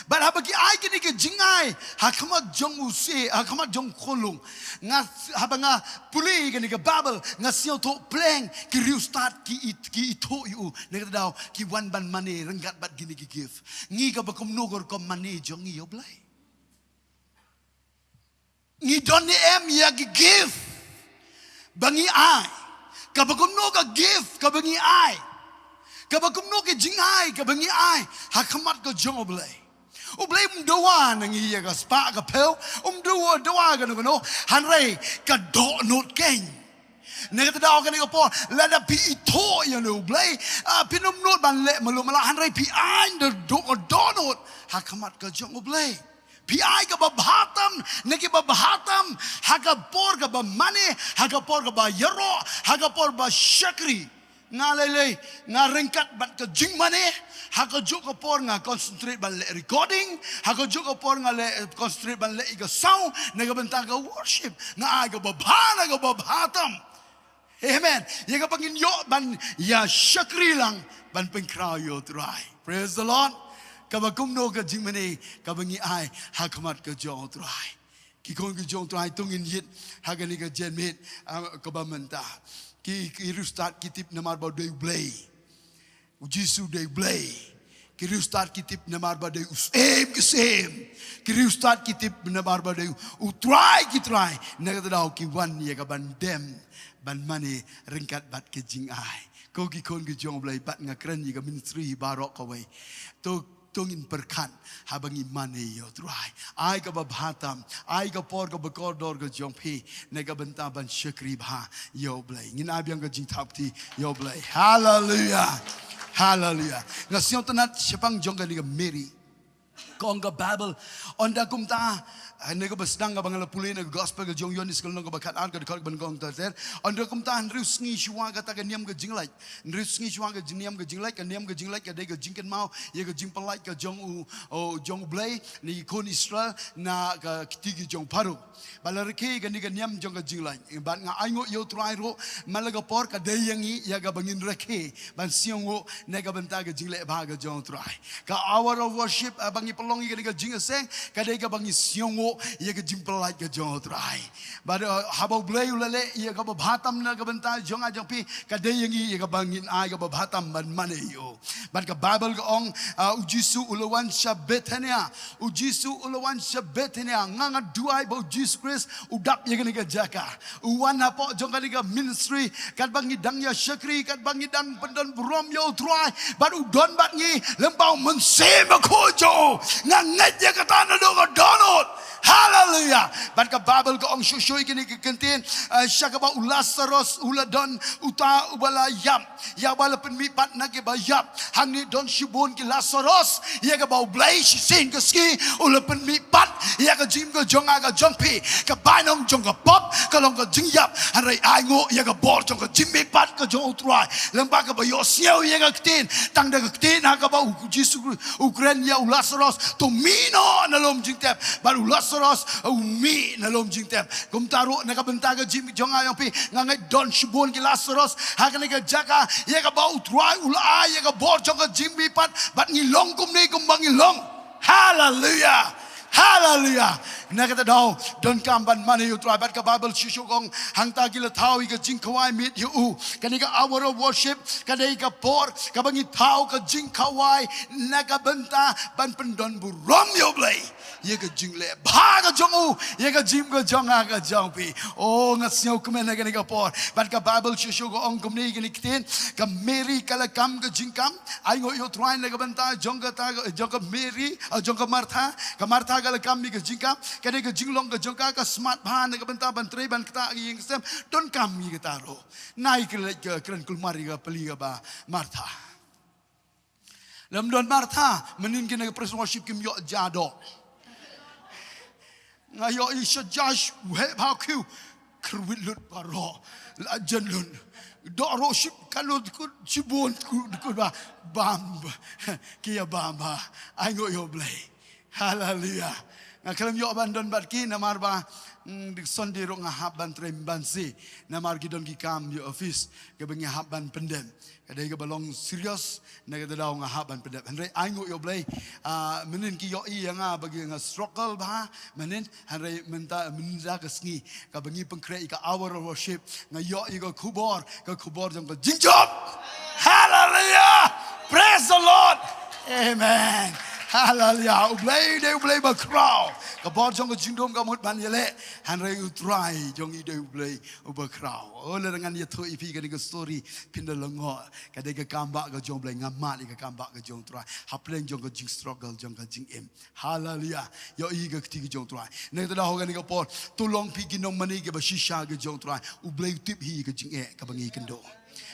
Bad haba ki ai kine ki jingai ha khmat jong u syiar, ha khmat jong u khunlung, nga, haba nga pule kane ka Baibl, nga sngewthuh pleng ki riewstad ki it, ki ithuh ïa u. Nangta daw ki wan ban mane ryngkat bad kine ki gift. Ngi kaba kumno ka rukom mane jong ngi ïa u Blei? Ngi don ne em ïa ki gift ba ngi ai? Kaba kumno ka gift kaba ngi ai? Kaba kumno ka jingai kaba ngi ai ha khmat ka jong u Blei? U Blei um dawa na ngi ïa ka spah ka phew, um dawa, dawa kano kano, hynrei ka dohnud keiñ. Nangta daw kane ka por, lada phi ithuh ïa une u Blei, ah, phin ym nud ban leh malu mala, hynrei phi ai da doh, dohnud ha khmat ka jong u Blei. Phi ai kaba bha tam na kiba bha tam ha ka por kaba mane, ha ka por kaba ïaroh, ha ka por ba shakri. Nga lei lei, nga ryngkat bad ka jingmane. Ha kajuh ka por nga concentrate ban leh recording, ha kajuh ka por nga leh, concentrate ban leh ïa ka sound na ka bynta ka worship. Nga ai kaba bha na kaba bha tam. Amen. Ïa kaba ngin ïoh ban ïa shakri lang ban pynkhraw ïa u Trai. Praise the Lord. Kaba kumno ka jingmane kaba ngi ai ha khmat ka jong u Trai? Ki khun ki jong u Trai, to ngin ïit ha kane ka janmiet, ah, kaba mynta. Ki, ki riewstad ki tip namar ba u dei u Blei. U Jisu u dei u Blei. Ki riewstad ki tip namar ba u dei u Syiem ki syiem. Ki riewstad ki tip namar ba u dei u Trai ki trai. Nangta daw ki wan ïa ka ban dem, ban mane ryngkat bad ka jingai. Ko ki khun ki jong u Blei, bad nga kren ïa ka ministry baroh kawei. To, to ngin pyrkhat haba ngi mane ïa u Trai. Ai kaba bha tam, ai ka por kaba kordor ka jong phi na ka bynta ban shakri bha ïa u Blei. Ngin ai biang ka jingthap kti ïa u Blei. Haleluia. Haleluia. Nga sngewtynnat shaphang jong kane ka Mary. Ka ong ka Baibl, ynda kumta, eh, na kaba sdang kaba nga la pule na ka gospel ka jong u Ïoannis ka lynnong kaba khatar, ka dkhot kaba nyngkong ter ter. Ynda kumta hynriew sngi shuwa kata ka niam ka jingleit. Hynriew sngi shuwa ka jing, niam ka jingleit, ka niam ka jingleit ka dei ka jingkynmaw ïa ka jingpynlait ka jong u, u, jong u Blei na ki khun Israel na ka kti ki jong u Pharaoh. Ba la rakhe kane ka niam jong ka jingleit. Bad nga ainguh ïa u Trai ruh, man la ka por ka dei ïa ngi ïa kaba ngin rakhe ban sngewnguh na ka bynta ka jingleh bha ka jong u Trai. Ka hour of worship, eh, ba ngi pynlong ïa kane ka jingïaseng, ka dei kaba ngi sngewnguh ïa ka jingpynlait ka jong u Trai. Bad, eh, haba u Blei u la leh ïa kaba bha tam na ka bynta jong nga jong phi, ka dei ïa ngi ïa kaba ngin ai kaba bha tam ban mane ïa u. Bad ka Baibl ka ong, ah, u Jisu u la wan sha Bethania. U Jisu u la wan sha Bethania. Nga, nga duwai ba u Jisu Khrist u dap ïa kane ka jaka. U wan hapoh jong kane ka ministry, katba ngi dang ïa shakri, katba ngi dang pyndon burom ïa u Trai, bad u don bad ngi lem bad u Mynsiem Bakhuid jong u. Nga ngeit ïa kata naduh ka dohnud. Haleluia. Bad ka Baibl ka ong shuh shuh ïa kane ka kyntien, eh, sha kaba u Lasaros u la don, uta uba la ïap, ïa uba la pynmihpat na kiba ïap. Hangne don shibun ki Lasaros ïa kaba u Blei shisien ka sngi u la pynmihpat ïa ka jingim ka jong nga ka jong phi. Ka bainong jong ka pop ka long ka jingïap, hynrei ainguh ïa ka bor jong ka jingmihpat ka jong u Trai. Lyngba kaba ïohsngew ïa ka ktien, tang da ka ktien ha kaba u Jisu u kren ïa u Lasaros, to mih noh na lum jingtep. Bad u Lasaros u mih na lum jingtep. Kumta ruh na ka bynta ka jingim jong nga jong phi, nga ngeit don shibun ki Lasaros ha kane ka jaka, ïa kaba u Trai u la ai ïa ka bor jong ka jingmihpat, bad ngi long kumne kumba ngi long. Haleluia. Haleluia. Na kata daw, donkam ban mane ïa u Trai, bad ka Baibl shisha ka ong, hangta ki la thaw ïa ka jingkhawai miet ïa u. Kane ka hour of worship, kane ka por, kaba ngi thaw ka jingkhawai, na ka bynta, ban pyndonburom ïa u Blei. Ïa ka jingleh bha ka jong u, ïa ka jingim ka jong nga ka jong phi. Oh, nga sngew kmen ha kane ka por. Bad ka Baibl shisha ka ong kumne kane ka ktien, ka Mary ka la kam ka jingkam, ainguh ïa u Trai na ka bynta, jong kata, jong ka Mary, ah, jong ka Martha, ka Martha ka la kam ïa ka jingkam, kane ka jinglong ka jong ka, ka smat bha na ka bynta, ban trei, ban ktah, ïing sem, donkam ïa kata ruh. Nai ka leit ka kren kulmar ïa ka pli kaba Martha. Lem don Martha, mynnin kine ki praise worship kim ïoh ja doh. Nga ïoh i sha ja sh-, weh bha khiew, kyrwit lut baroh, la jan lut. Doh roh ship ka lut kut, shibun kut, kut ba, bam, ki ïa bam ba. Ainguh ïa u Blei. Haleluya. Nga khlem ïoh ban don bad ki namar ba, mm, dei Sunday ruh nga hap ban trei ban si. Namar ki don ki kam ïa office, kaba ngi hap ban pyndep. Ka dei kaba long serious, na kata daw nga hap ban pyndep. Hynrei ainguh ïa u Blei, ah, mynnin ki ïohi ïa nga ba ngi nga struggle bha, mynnin, hynrei mynta, mynta ka sngi, kaba ngi pynkhreh ïa ka hour of worship, nga ïohi ïa ka khubor, ka khubor jong ka jingjop. Hallelujah! Praise the Lord! Amen. Hallelujah. U Blei dei u Blei ba khraw. Ka bor jong ka jingdum kam mut ban ïaleh. Hynrei u Trai jong ngi dei u Blei uba khraw. Oh, lada ngan ïathuh ïa phi kane ka story, phin da lyngngoh. Ka dei ka kam ba ka jong u Blei, nga mad ïa ka kam ba ka jong u Trai. Hapdeng jong ka jingstruggle jong ka jingim. Hallelujah. Ïohi ka kti ka jong u Trai. Na kata daw ha kane ka por, to long phi ki nongmane kiba shisha ka jong u Trai. U Blei u tip hi ka jingeh kaba ngi kynduh.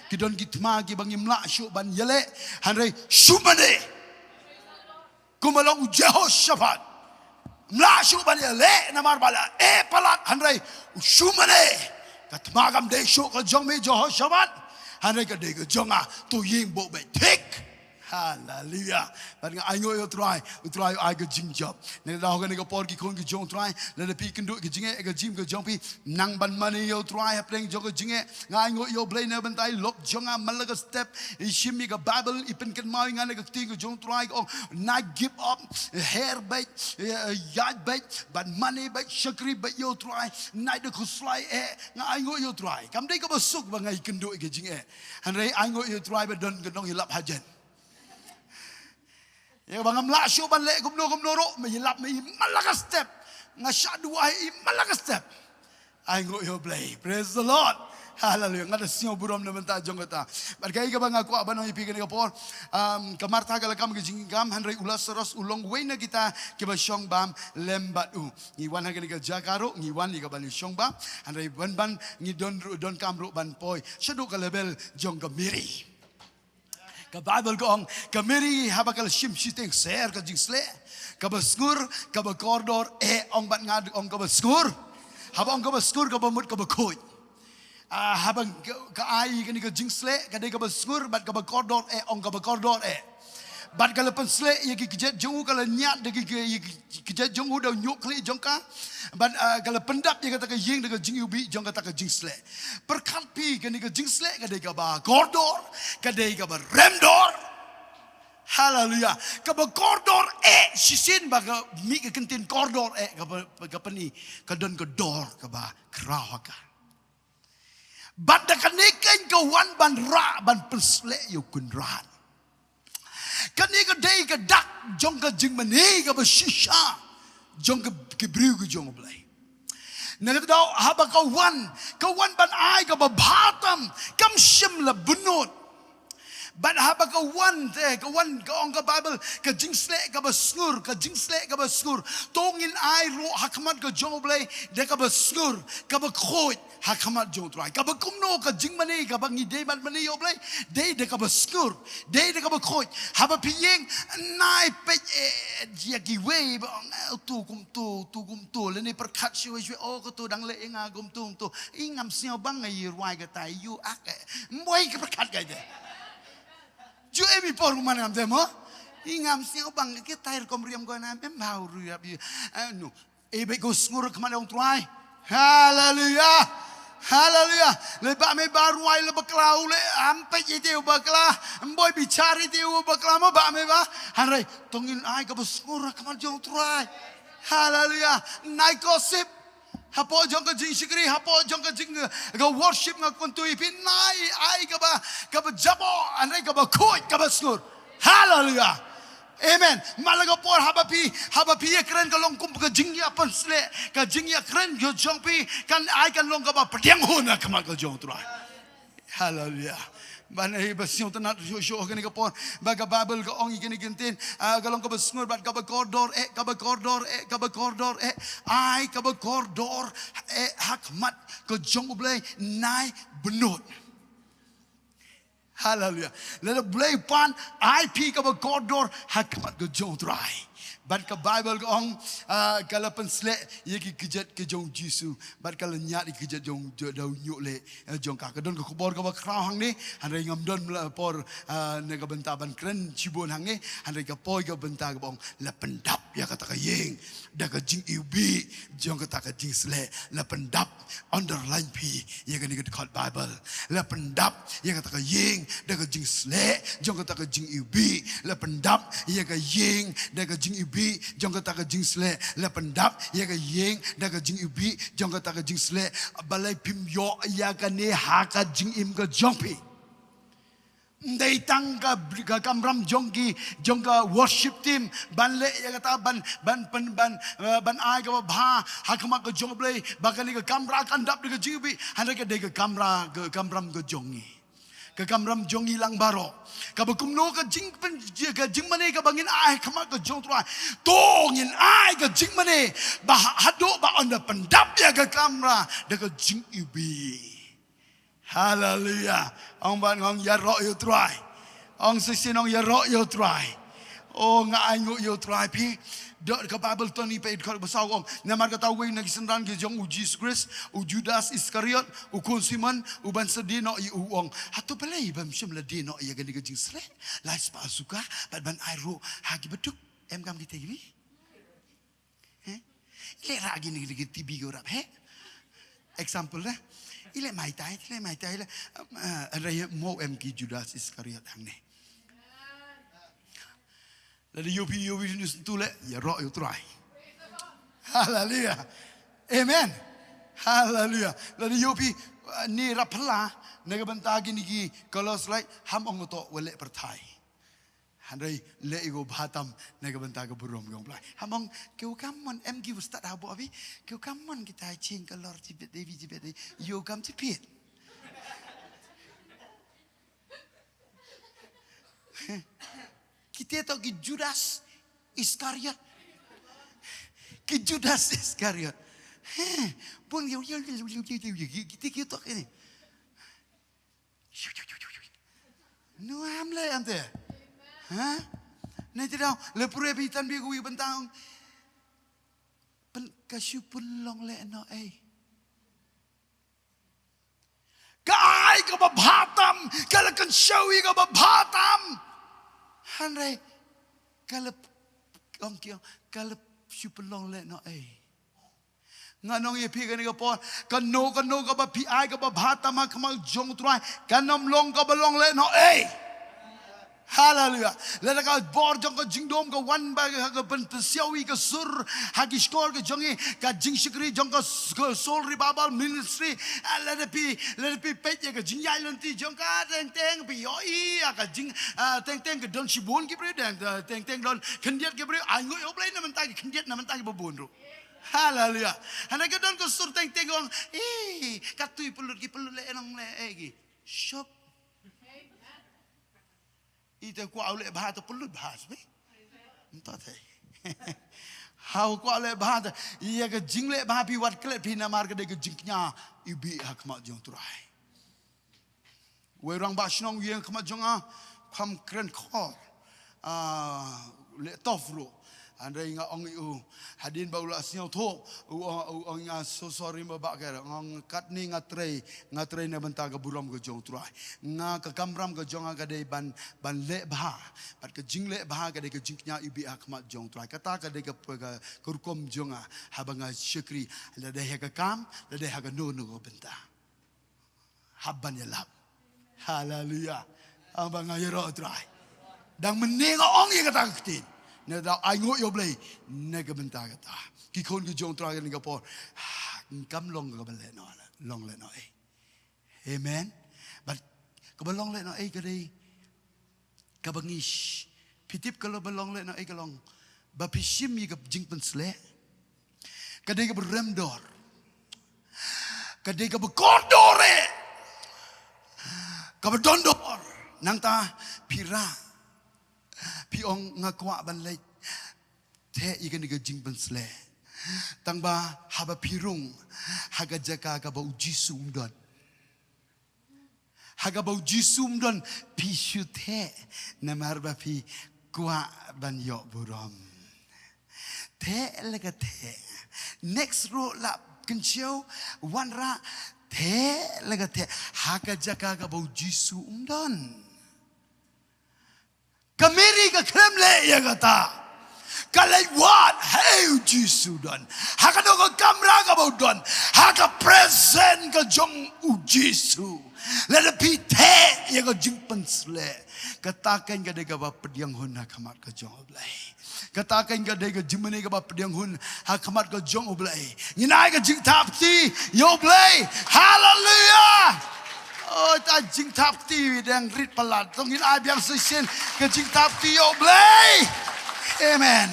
Ki don ki thma kiba ngim lah shuh ban ïaleh, hynrei shu mane. Kumba long u Jehoshaphat. Ym lah shuh ban ïaleh namar ba la eh palat, hynrei u shu mane. Ka thma kam dei shuh ka jong me Jehoshaphat, hynrei ka dei ka jong nga, to ïeng buh beit thik. Haleluya. Bad nga ainguh ïa u Trai, u Trai u ai ka jingjop. Na kata daw ha kane ka por ki khun ki jong u Trai, lada phi kynduh ka jingeh ka jingim ka jong phi, nang ban mane ïa u Trai hapdeng jong ka jingeh. Nga ainguh ïa u Blei na bynta i lok jong nga man la ka step i shim ïa ka Baibl, i pynkynmaw ïa nga na ka ktien ka jong u Trai, ka ong, nai give up, her beit, eh, ïaid beit, ban mane beit, shakri beit ïa u Trai, nai da khuslai eh. Nga ainguh ïa u Trai. Kam dei kaba suk ba nga ïakynduh ïa ka jingeh. Hynrei ainguh ïa u Trai ba don ka nongïalap hajan. Ïa ba ngam lah shuh ban leh kumno kumno ruh, me ïalap me i man la ka step. Nga shah duwai i man la ka step. Ainguh ïa u Blei. Praise the Lord. Hallelujah. Nga da sngew burom na bynta jong kata. Bad kaei kaba nga kwah ban ong ïa phi kane ka por. Um, ka Martha ka la kam ka jingkam, hynrei u Lasaros u long uwei na kita kiba shong bam lem bad u. Ngi wan ha kane ka jaka ruh, ngi wan ïa ka ban ïa shong bam. Hynrei ban ban ngi don ruh, donkam ruh ban poi shaduh ka level jong ka Mary. Ka Baibl ka ong, ka Mary haba ka la shim shiteng sher ka jingsleh, kaba sngur, kaba kordor eh, ong bad nga, ong kaba sngur. Haba ong kaba sngur, kaba mut kaba khuid. Ah, haba ka, ka ai kane ka jingsleh, ka dei kaba sngur bad kaba kordor eh, ong kaba kordor eh. Bad ka la pynsleh ïa ki kjat jong u, ka la ñiad da ki, ki, ïa ki kjat jong u da u ñiuh khlieh jong ka. Bad, ah, ka la pyndap ïa kata ka ïing da ka jingiwbih jong kata ka jingsleh. Pyrkhat phi, kane ka jingsleh ka dei kaba kordor, ka dei kaba remdor. Haleluya. Kaba kordor eh, shisien ba ka mih ka kyntien kordor eh, kaba, ka pyni ka don ka dor kaba khraw ha ka. Bad da kane keiñ ka wan ban rah, ban pynsleh ïa u Kynrad. Kane ka dei ka dak jong ka jingmane kaba shisha jong ka, ki briew ki jong U Blei. Na kata daw haba ka wan, ka wan ban ai kaba bha tam, kam shym la bynnud. Bad haba ka wan te, ka wan, ka ong ka Baibl, ka jingsleh kaba sngur, ka jingsleh kaba sngur. To ngin ai ruh ha khmat ka jong U Blei da kaba sngur, kaba khuid ha khmat jong U Trai. Kaba kumno ka jingmane kaba ngi dei ban mane ïa U Blei, dei da kaba sngur, dei da kaba khuid. Haba phi ïeng, nai peit, eh, ïa kiwei ba ong, eh, utu kumtu, utu kumtu. Lane pyrkhat shawei shawei, oh, katu dang leh ïa nga kumtu kumtu. I ngam sngewbang nga ïa rwai kata, ïa u ak, eh. Mboi ka pyrkhat ka ïa. Ju em i por u man ngam te mo. I ngam sngewbang ka tai rukom riam ko na em bha u ru ïa bi. Eh, no. E beit ko sngur ha khmat jong U Trai. Haleluya. Haleluya. Le ba me ba rwai le bakla u le am peit ïa te u bakla. Mboi bichar ïa te u bakla mo ba me ba. Hynrei to ngin ai kaba sngur ha khmat jong U Trai. Haleluya. Nai kosip. Hapoh jong ka jingshakri, hapoh jong ka jing, ka worship nga kyntu ïa phi, nai ai kaba, kaba jaboh, hynrei kaba khuid, kaba sngur. Haleluya. Amen. Mala ka por haba phi, haba phi ïakren ka long kum ka jingïapynsleh, ka jingïakren ka jong phi, kan ai kan long kaba pdiang hun ha khmat ka jong U Trai. Haleluya. Ban ai ba sngewtynnat shuh shuh kane ka por. Ba ka Baibl ka ong ïa kane ka ktien, ah, ka long kaba sngur bad kaba kordor eh, kaba kordor eh, kaba kordor eh. Ai kaba kordor eh ha khmat ka jong U Blei, nai bynnud. Haleluya. Lada Blei pan ai phi kaba kordor ha khmat ka jong U Trai. Bad ka Baibl ka ong, ah, ka la pynsleh ïa ki kjat ka jong U Jisu. Bad ka la ñiad ïa ki kjat jong, jong, da u ñiuh leh, eh, jong ka. Ka don ka khubor kaba khraw hangne, hynrei ngam don la por, ah, na ka bynta ban kren shibun hangne, hynrei ka poi ka bynta kaba ong la pyndap ïa kata ka ïing da ka jingiwbih jong kata ka jingsleh, la pyndap. Underline phi ïa kane ka dkhot Baibl. La pyndap ïa kata ka ïing da ka jingsleh jong kata ka jingiwbih. La pyndap ïa ka ïing da ka jingiwbih jong kata ka jingsleh. La pyndap ïa ka ïing da ka jingiwbih jong kata ka jingsleh. Balei phim ïoh ïa kane ha ka jingim ka jong phi? Ym dei tang ka, ka kamram jong ki, jong ka worship team ban leh ïa kata, ban, ban, ban, ban, eh, ban ai kaba bha ha khmat ka jong U Blei, ba kane ka kamra kan dap da ka jingiwbih, hynrei ka dei ka kamra, ka kamram ka jong ngi. Ka kamram jong ngi lang baroh. Kaba kumno ka jingpyn, ka jingmane kaba ngin ai ha khmat ka jong U Trai? To ngin ai ka jingmane ba ha, haduh ba yn da pyndap ïa ka kamra da ka jingiwbih. Haleluya. Ong bad nga ong ïaroh ïa U Trai. Ong shisien ong ïaroh ïa U Trai. O nga ainguh ïa U Trai phi. Dok ka Baibl to ngin peit dkhot ba saw ong. Namar kata uwei na ki synran ki jong U Jisu Khrist, u Judas Iskariot, u khun Simon, uban sa die noh ïa u, ong, hato balei bym shym la die noh ïa kane ka jingsleh? Lai spah suka bad ban ai ruh ha ki baduk. Em kam kita kini? Heh? I leh rah kine, kine ki T B ko rap, heh? Example dah. I leh Mai Tai, i leh Mai Tai, i leh, em, eh, hynrei mo em ki Judas Iskariot hangne. Lada ïoh phi, ïoh phi news tu leh, ïaroh ïa U Trai. Haleluya. Amen. Haleluya. Lada ïoh phi, eh, ne rap phylla, na ka bynta kine ki Colors Light, ham ong to wa leh pyrthei. Hynrei leh ïa ka bha tam na ka bynta ka burom ka jong U Blei. Ham ong, kiew kam mon em ki wa stad ha bo abi. Kiew kam mon kita ching ka lor jibet devi jibet devi. Ïoh kam jibet. Kita to ki Judas Iskariot. Ki Judas Iskariot. Heh, bun ïoh, ïoh, ïoh, kita ki to kini. Nuam leh ante. Ha? Nei te dau, le pure bi tan bi ku bentang. Pen ka shu pun long leh no ei. Ka ai ka ba bha tam, ka la kan shawi ka ba bha tam. Hynrei, ka la ong ki ong, ka la shu pun long leh no ei. Nga ong ïa phi kane ka por, kano kano ka ba phi ai ka ba bha tam ha khmat jong U Trai, kan ym long ka ba long leh no ei. Haleluya. Lada ka bor jong ka jingdum ka wan ba ka, ka ban pynsiaw ïa ka sur ha ki shkor ka jong ngi, ka jingshakri jong ka s-, ka Soul Revival Ministry. Ah, lada phi, lada phi peit ïa ka jingïaid lynti jong ka, teng teng phi ïohi ïa ka jing, ah, teng teng ka don shibun ki briew, teng teng don khyndiat ki briew. Ai nguh ïa U Blei na mynta ki khyndiat, na mynta ki ba bun ruh. Haleluya. Hana ka don ka sur teng teng ong, eh, ka tui pynlut ki pynlut leh nong leh eh ki. Shop. Ite kwah u leh bha te pynlut bha sbe. Mynta te. Hau kwah leh bha te. Ïa ka jingleh bha phi wat klet phi namar ka dei ka jingkñia iwbih ha khmat jong U Trai. Wei rangbah shnong ïeng khmat jong nga, kham kren khor. Ah, leh tof ruh. Hynrei nga ong ïa u, hadien ba u la sngewthuh, u, u, u ong nga so sorry ba bah ker, nga ong katne nga trei, nga trei na bynta ka burom ka jong U Trai. Nga ka kamram ka jong nga ka dei ban, ban leh bha. Bad ka jingleh bha ka dei ka jingkñia iwbih ha khmat jong U Trai. Kata ka dei ka, ka, ka rukom jong nga, haba nga shakri, lada dei ha ka kam, lada dei ha kano kano ka bynta. Hap ban ïalap. Haleluya. Haba nga ïaroh U Trai. Dang mynne nga ong ïa kata ka ktien. Nangta ai nguh ïa U Blei na ka bynta kata. Ki khun ki jong U Trai kane ka por, ah, kam long kaba lehnoh, long lehnoh ei. Amen. Bad kaba long lehnoh ei ka dei kaba ngi sh-, phi tip kaba long lehnoh ei ka long ba phi shim ïa ka jingpynsleh. Ka dei kaba rem dor. Ka dei kaba kordor eh. Kaba don dor. Nangta phi rah, phi ong nga kwah ban leit theh ïa kane ka jingpynsleh. Tangba haba phi rung ha ka jaka kaba U Jisu um don, ha kaba U Jisu um don, phi shu theh namar ba phi kwah ban ïoh burom. Theh la ka theh. Next ruh la kynshew, wanrah, theh la ka theh ha ka jaka kaba U Jisu um don. Ka Mary ka khlem leh ïa kata. Ka leit wad ha U Jisu don, ha kano ka kamra kaba u don, ha ka presence ka jong U Jisu. Lada phi theh ïa ka jingpynsleh, kata kan ka dei kaba pdiang hun ha khmat ka jong U Blei. Kata kan ka dei ka jingmane kaba pdiang hun ha khmat ka jong U Blei. Ngin ai ka jingthap kti ïa U Blei. Haleluia. Oh, ta jingthap kti dang rit palat. To ngin ai biang shisien ka jingthap kti ïa U Blei. Amen.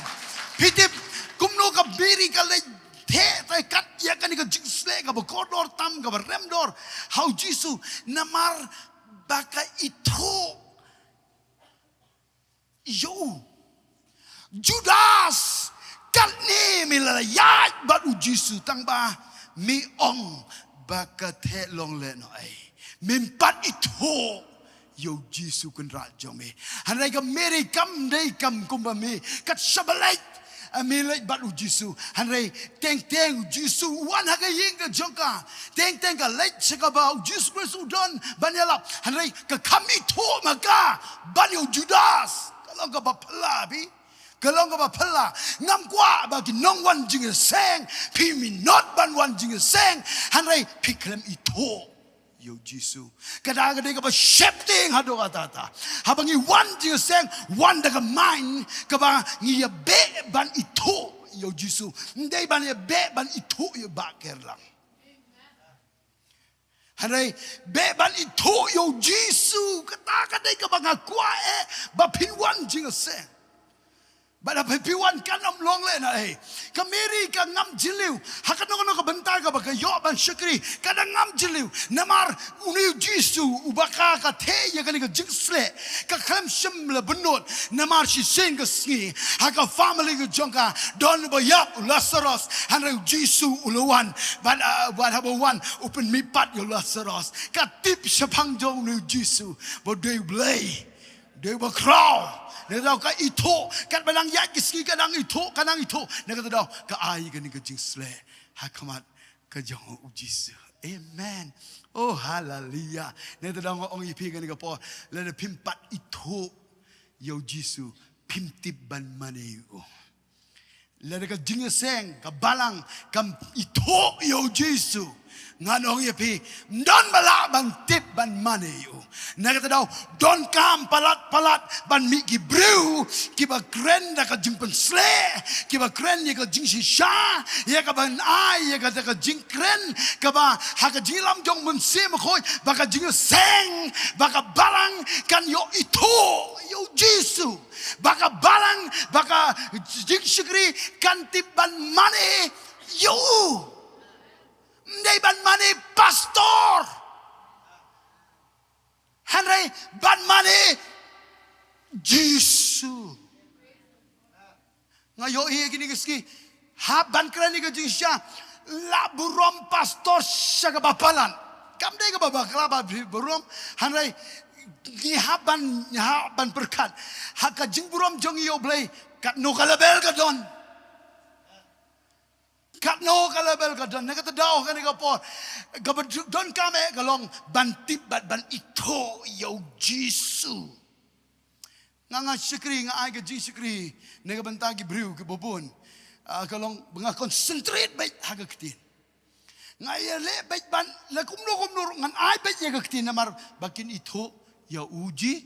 Phi tip kumno ka Mary ka leit theh, theh kat ïa kane ka jingsleh kaba kordor tam, kaba rem dor ha U Jisu, namar ba ka ithuh ïa u. Judas, katne me la ïaid bad U Jisu, tangba me ong ba ka theh long lehnoh ei. Mem pat ithuh ïa U Jisu Kynrad jong me. Hynrei ka Mary kam dei kam kumba me, kat shaba leit, ah, me leit bad U Jisu. Hynrei teng teng U Jisu u wan ha ka ïing ka jong ka. Teng teng ka leit sha kaba U Jisu Khrist u don ban ïalap. Hynrei ka kham ithuh ma ka ban ïa u Judas. Ka long kaba phylla bha. Ka long kaba phylla. Ngam kwah ba ki nongwan jingïaseng, phi minot ban wan jingïaseng, hynrei phi khlem ithuh ïa U Jisu. Kata ka dei kaba sheptieng haduh katta katta. Haba ngi wan jingïaseng, wan da ka mind kaba ngi ïa beh ban ithuh ïa U Jisu. Ym dei ban ïa beh ban ithuh ïa u Bah Kerlang. Hynrei beh ban ithuh ïa U Jisu, kata ka dei kaba nga kwah eh ba phin wan jingïaseng. Bad haba phi wan kan ym long lehnoh ei. Ka Mary ka ngam jylliew ha kano kano ka bynta kaba ka ïoh ban shakri, ka dang ngam jylliew. Namar une U Jisu uba ka, ka theh ïa kane ka jingsleh, ka khlem shym la bynnud. Namar shisien ka sngi ha ka family ka jong ka don ba ïap, u Lazarus. Hynrei U Jisu u la wan. Bad, ah, bad haba wan u pynmihpat ïa u Lazarus. Ka tip shaphang jong une U Jisu ba u dei U Blei. Dei ba khraw. Nangta daw ka ithuh, katba nang ïaid ki sngi ka nang ithuh, ka nang ithuh. Nangta daw ka ai kane ka jingsleh ha khmat ka jong U Jisu. Amen. Oh, haleluia. Nangta daw nga ong ïa phi kane ka por, lada phim pat ithuh ïa U Jisu, phim tip ban mane ïa u. Lada ka jingïaseng, ka balang kam ithuh ïa U Jisu, ngan ong ïa phi, ym don ba lah ban tip ban mane ïa u. Na kata daw, donkam palat palat ban mih ki briew kiba kren da ka jingpynsleh, kiba kren ïa ka jingshisha, ïa ka ban ai ïa kata ka jingkren kaba ha ka jingïalam jong U Mynsiem Bakhuid, ba ka jingïaseng, ba ka balang kan ïoh ithuh ïa U Jisu. Ba ka balang, ba ka jingshakri kan tip ban mane ïa u. Ym dei ban mane pastor. Hynrei ban mane Jisu. Nga ïohi kine ki sngi hap ban kren ïa ka jingshisha, la burom pastor sha kaba palat. Kam dei kaba bakla ba burom, hynrei ngi hap ban, ngi hap ban pyrkhat ha ka jingburom jong ngi ïa U Blei, katno ka level ka don. Katno ka level ka don. Na kata daw kane ka por, kaba donkam eh ka long ban tip bad ban ithuh ïa U Jisu. Nga, nga shakri, nga ai ka jingshakri na ka bynta ki briew kiba bun. Ah, ka long ba nga concentrate beit ha ka ktien. Nga ïaleh beit ban la kumno kumno ruh ngan ai beit ïa ka ktien namar ba kin ithuh ïa U Ji.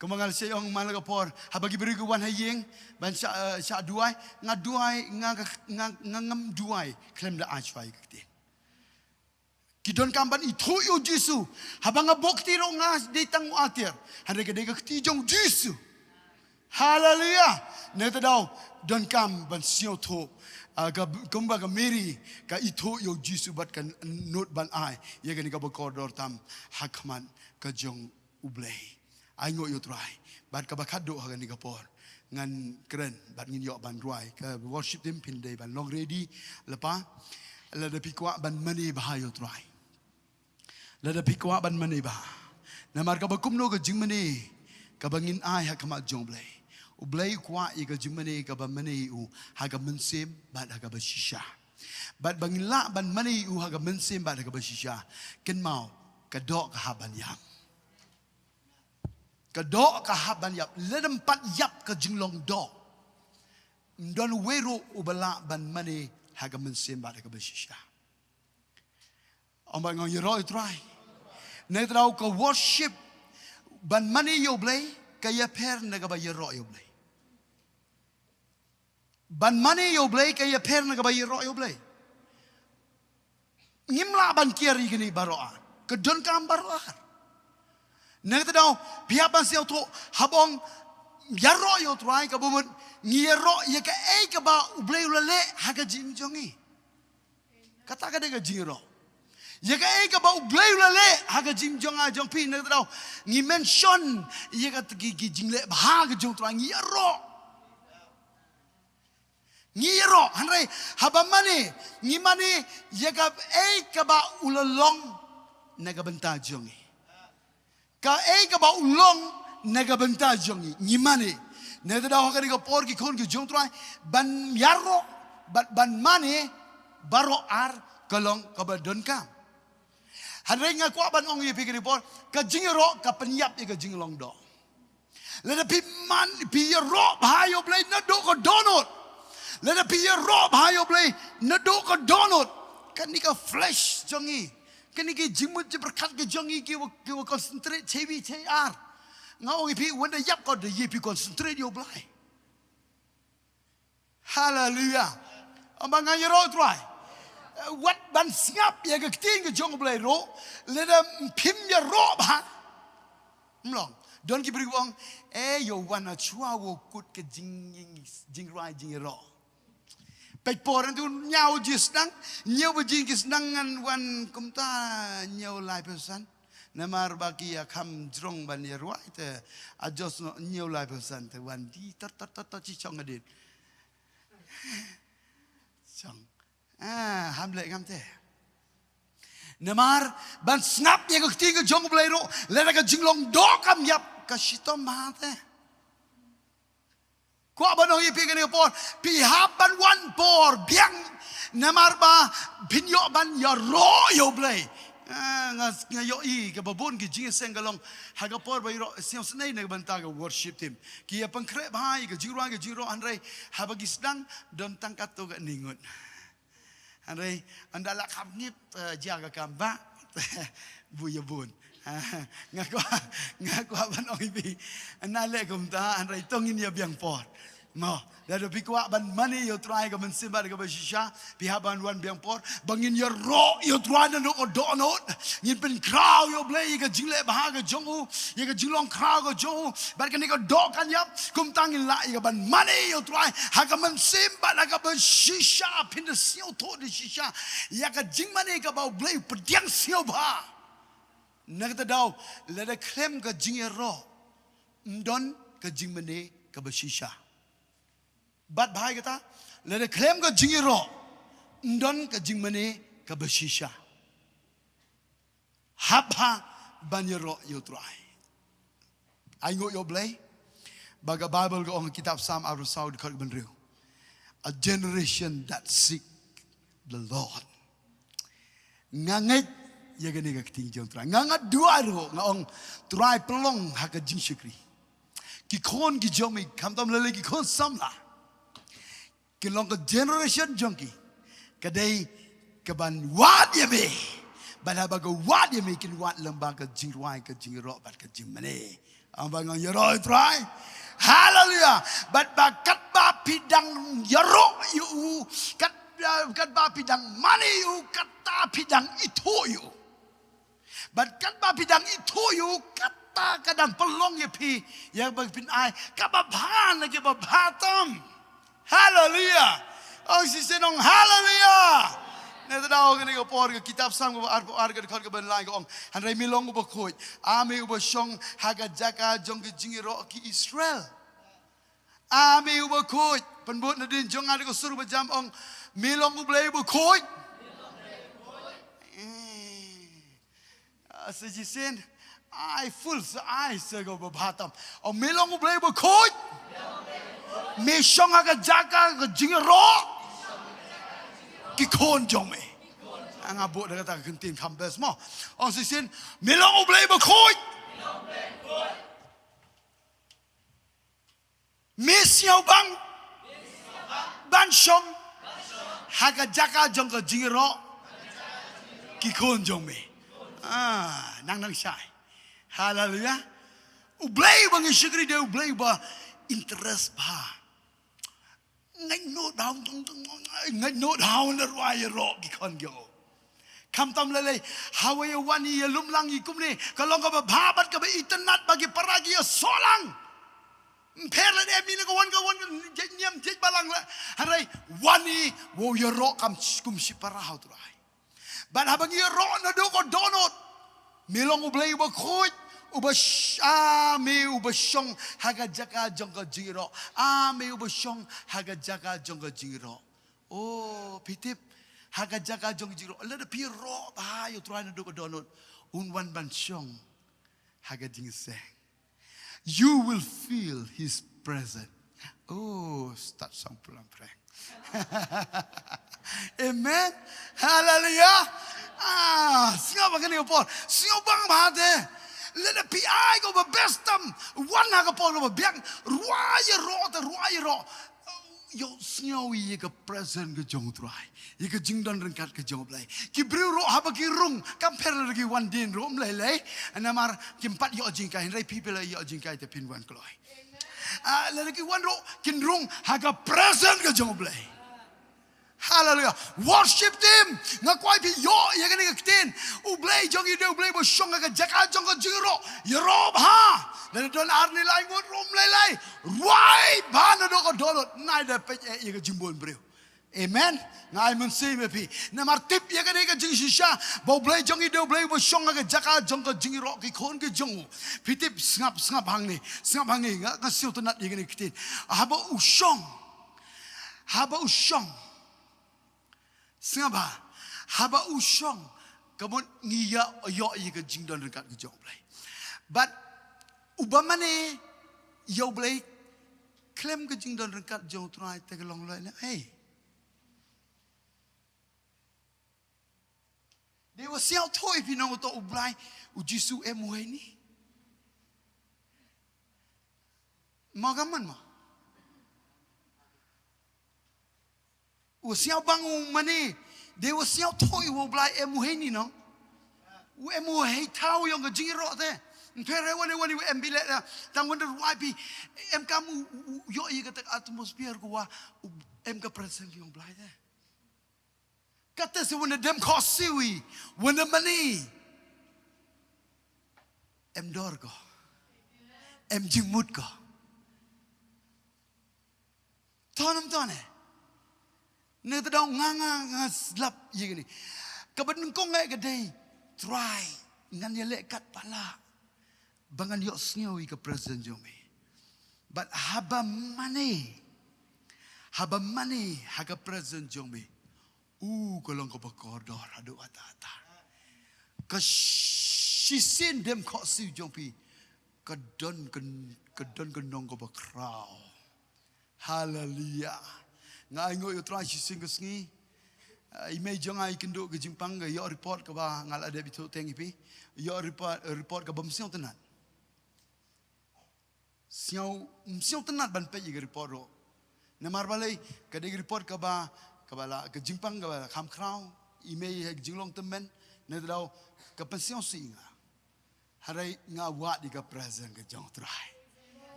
Kumba nga la ong man la ka por, haba ki briew ki wan ha ïing ban shah, eh, shah duwai, nga duwai, nga, nga, nga, nga ngam duwai khlem da ai shuwa ïa ka ktien. Ki donkam ban ithuh ïa u Jisu. Haba nga buh kti ruh nga dei tang u atir. Hynrei ka dei ka kti jong u Jisu. Haleluya. Nangta daw donkam ban sngewthuh, ah, ka, kumba ka Mary ka ithuh ïa u Jisu bad ka nud ban ai ïa kane kaba kordor tam ha khmat ka jong U Blei. Ai nguh ïa u Trai. Bad kaba khadduh ha kane ka por, ngan kren bad ngin ïoh ban duwai. Ka worship team phin dei ban long ready lypa. Lada phi kwah ban mane bha ïa u Trai, lada phi kwah ban mane bha, namar kaba kumno ka jingmane kaba ngin ai ha khmat jong U Blei? U Blei u kwah ïa ka jingmane kaba mane ïa u ha ka mynsiem bad ha kaba shisha. Bad ba ngin lah ban mane ïa u ha ka mynsiem bad ha kaba shisha, kynmaw, ka doh ka hap ban ïap. Ka doh ka hap ban ïap. Lada ym pat ïap ka jinglong doh, ym don uwei ruh uba lah ban mane ha ka mynsiem bad ha kaba shisha. Ong ba nga ïaroh ïa u Trai. Nangta daw ka worship, ban mane ïa U Blei, ka ïapher na kaba ïaroh ïa U Blei. Ban mane ïa U Blei ka ïapher na kaba ïaroh ïa U Blei. Ngim lah ban kiar ïa kine baroh ar. Ka donkam baroh ar. Nangta daw, phi hap ban sngewthuh, haba ong ïaroh ïa u Trai, kaba mut ngi ïaroh ïa kaei kaba U Blei u la leh ha ka jingim jong ngi. Kata ka dei ka jingïaroh. Ïa kaei kaba U Blei u la leh ha ka jingim jong nga jong phi, nangta daw ngi mention ïa ka, ki, ki jingleh bha ka jong u Trai, ngi ïaroh. Ngi ïaroh, hynrei haba mane, ngi mane ïa kaei kaba u la long na ka bynta jong ngi. Kaei kaba u long na ka bynta jong ngi, ngi mane. Nangta daw ha kane ka por, ki khun ki jong u Trai, ban ïaroh bad ban mane baroh ar ka long kaba donkam. Hynrei nga kwah ban ong ïa phi kane ka por, ka jingïaroh ka pynïap ïa ka jinglong doh. Lada phi man, phi ïaroh bha ïa U Blei naduh ka dohnud. Lada phi ïaroh bha ïa U Blei naduh ka dohnud, kane ka flesh jong ngi, kane ki jingmut jingpyrkhat ki jong ngi, ki wa, ki wa concentrate shei bha shei ar. Nga ong ïa phi, wan da ïap ka, da ïa phi concentrate ïa U Blei. Haleluya. Ong ba nga ïaroh ïa u Trai. Wat ban sngap ïa ka ktien ka jong U Blei ruh lada phim ïaroh bha. Ym long. Don ki briew ong, eh, ïa u wan ha shuwa u kut ka jing, jing, jingrwai jingïaroh. Peit por, hynrei hynñiew baje sdang, hynñiew baje ki sdang ngan wan kumta hynñiew laiphew san. Namar ba ki ïa kham jrong ban ïarwai te, adjust noh hynñiew laiphew san te wan di tar tar tar tar, shi shong hadien. Shong. Ah, ham leh ngam te. Namar ban sngap ïa ka ktien ka jong U Blei ruh, lada ka jinglong doh kam ïap, ka shitom bha te. Kwah ban ong ïa phi kane ka por, phi hap ban wan por biang, namar ba phin ïoh ban ïaroh ïa U Blei. Ah, nga, nga ïohi kaba bun ki jingïaseng ka long ha ka por ba ïaroh, sngewsynei na ka bynta ka worship team. Ki ïa pynkhreh bha ïa ka jingrwai ka jingïaroh, hynrei haba ki sdang, don tang katto katne ngut. Hynrei ynda la kham ngip, eh, jia ka kam ba, bu ïa bun. Nga kwah, nga kwah ban ong ïa phi, ynda leh kumta, hynrei to ngin ïa biang por. Mo, lada phi kwah ban mane ïa u Trai ka mynsiem bad kaba shisha, phi hap ban wan biang por ba ngin ïaroh ïa u Trai naduh ka dohnud. Ngin pynkhraw ïa U Blei ïa ka jingleh bha ka jong u, ïa ka jinglong khraw ka jong u. Bad kane ka doh kan ïap, kumta ngin lah ïa ka ban mane ïa u Trai ha ka mynsiem bad ha kaba shisha, phin da sngewthuh da shisha ïa ka jingmane kaba U Blei u pdiang sngewbha. Na kata daw, lada khlem ka jingïaroh, ym don ka jingmane kaba shisha. Bad bha ïa kata, lada khlem ka jingïaroh, ym don ka jingmane kaba shisha. Hap bha ban ïaroh ïa u Trai. Ai nguh ïa U Blei. Ba ka Bible ka ong, kitab Salm arphew saw dkhot hynriew. A generation that seek the Lord. Nga ngeit ïa kane ka ktien jong u Trai. Nga, nga duwai ruh, nga ong, Trai, pynlong ha ka jingshakri. Ki khun ki jong me, khamtam lei lei ki khun samla, kin long ka generation jong ki ka dei kaban wad ïa me, Bad haba ki wad ïa me kin wad lyngba ka jingrwai, ka jingïaroh bad ka jingmane. Ong ba ngan ïaroh ïa u Trai. Haleluia. Bad ba katba phi dang ïaroh ïa u, kat, katba phi dang mane ïa u, kata phi dang ithuh ïa u. Bad katba phi dang ithuh ïa u, kata ka dang pynlong ïa phi ïa ba phin ai kaba bha na kiba bha tam. Haleluia. Ong shisien, ong haleluia. Nangta da ong kane ka por, ka kitab Salm kaba arphew ar, ka dkhot kaba lai, ka ong: Hynrei me long uba khuid, A me uba shong ha ka jaka jong ka jingïaroh ki Israel. A me uba khuid. Pynbud nadien jong nga da ka sur ba jam, ong: Me long U Blei uba khuid. Eh. Ah, sa shisien, ai full sa, ai sa kaba bha tam. Ong: Me long U Blei uba khuid. Me shong ha ka jaka ka jingïaroh ki khun jong me. Ah, nga buh da kata ka ktien kham best mo. Ong shisien: Me long U Blei uba khuid. Me sngewbang ban shong ha ka jaka jong ka jingïaroh ki khun jong me. Ah, nang nang shai. Haleluia. U Blei uba ngi shakri u dei U Blei uba interest bha. Ngeit noh da u, ngeit noh da u na rwai ïaroh ki khun jong u. Khamtam lei lei, haba ïa wan ïa lum lang ïa kumne, ka long kaba bha bad kaba itynnad ba ki para ki ïasoh lang. Ym pher lada em ine ka wan, ka wan ka jait niam jait balang la. Hynrei wan ïa u ïaroh kam sh-, kum shipara ha u Trai. Bad haba ngi ïaroh naduh ka dohnud, me long U Blei uba khuid, uba sh-, A me uba shong ha ka jaka jong ka jingïaroh. A me uba shong ha ka jaka jong ka jingïaroh. Oh, phi tip, ha ka jaka jong ka jingïaroh. Lada phi ïaroh bha ïa u Trai naduh ka dohnud, un wan ban shong ha ka jingïaseng. You will feel his presence. Oh, start song pulang prank. Amen. Haleluia. Ah, sngap ha kane ka por. Sngewbang bha te. Lada phi ai kaba best tam, wan ha ka por kaba biang, rwai ïaroh te, rwai ïaroh. Ïohsngew ïa ka presence ka jong u Trai, ïa ka jingdon ryngkat ka jong u Blei. Ki briew ruh haba ki rung, kam pher lada ki wan dien ruh, ym lei lei. Namar kim pat ïoh jinghikai, hynrei phi phi la ïoh jinghikai te phin wan kloi. Ah, lada ki wan ruh, kin rung ha ka presence ka jong u Blei. Haleluia. Worship team, nga kwah phi ïoh ïa kane ka ktien. U Blei jong ngi u dei U Blei uba shong ha ka jaka jong ka jingïaroh. Ïaroh bha. Lada don ar ne lai ngut ruh, ym lei lei. Rwai bha naduh ka dohnud, nai da peit eh ïa ka jingbun briew. Amen. Nga ai mynsiem ïa phi. Namar tip ïa kane ka jingshisha, ba U Blei jong ngi u dei U Blei uba shong ha ka jaka jong ka jingïaroh ki khun ki jong u. Phi tip, sngap, sngap hangne. Sngap hangne, nga, nga sngewtynnad ïa kane ka ktien. Haba u shong. Haba u shong. Sngap bha, haba u shong, ka mut ngi ïa ïoh ïa ka jingdon ryngkat ka jong u Blei. Bad uba mane ïa u Blei khlem ka jingdon ryngkat jong u Trai te ka long lei lei. Dei wa sngewthuh ïa phi nong, uto u Blei, u Jisu em u heini. Mo ka mon mo. U sngewbang u mane, dei u sngewthuh ïa u Blei em u heini nong. U em u hei thaw ïong ka jingïaroh te. Ym pher re wan wan u em bile, tang wan da rwai phi. Em kam u, u, u ïoh ïa kata ka atmosphere ka wa, u em ka presence ïong u Blei te. Kata se wan da dem khohsiew i, wan da mane. Em dor ko. Em jingmut ko. Ton ym ton eh. Ne te dong nga nga nga slap ïa kane. Kaba nyngkong eh ka dei, Trai, ngan ïaleh katba lah ba ngan ïohsngew ïa ka presence jong me. Bad haba mane, haba mane ha ka presence jong me, u ka long kaba kordor haduh hatta hatta. Ka shisien dem khohsiew jong phi ka don ka, ka don ka nong kaba khraw. Haleluia. Nga ai nguh ïa u Trai shisien ka sngi. Ah, i mei jong nga i kynduh ka jingpang, ka ïoh report kaba nga la dep ithuh teng ïa phi. Ïoh report, report kaba ym sngewtynnad. Sngew, ym sngewtynnad ban peit ïa ka report ruh. Namar balei, ka dei ka report kaba, kaba la, ka jingpang kaba la kham khraw. I mei ha ka jinglong tymmen, Ne te dau ka pynsngewsih nga. Hynrei nga wad ïa ka presence ka jong u Trai.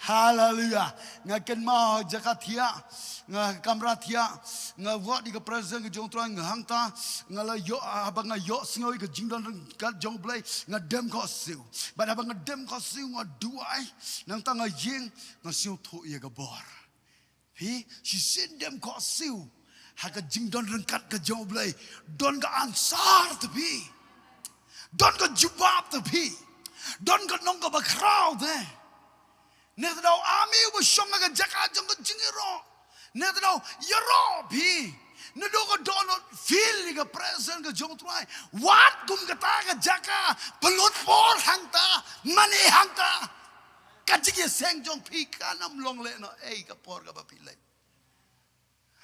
Haleluya. Nga kynmaw ha jaka thiah, nga kamra thiah, nga wad ïa ka presence ka jong u Trai, nga hangta, nga la ïoh, haba nga ïohsngew ïa ka jingdon ryngkat jong u Blei, nga dem khohsiew. Bad haba nga dem khohsiew nga duwai, nangta nga ïeng, nga sngewthuh ïa ka bor. Phi, shisien dem khohsiew ha ka jingdon ryngkat ka jong u Blei. Don ka answer te phi. Don ka jubab te phi. Don ka nong kaba khraw te. Ne te dau, ame uba shong ha ka jaka jong ka jingïaroh. Ne te dau, ïaroh phi. Naduh ka dohnud, feel ïa ka presence ka jong u Trai. Wad kum kata ka jaka, pynlut por hangta, mane hangta. Ka jingïaseng jong phi kan ym long lehnoh ei ka por kaba phi leit.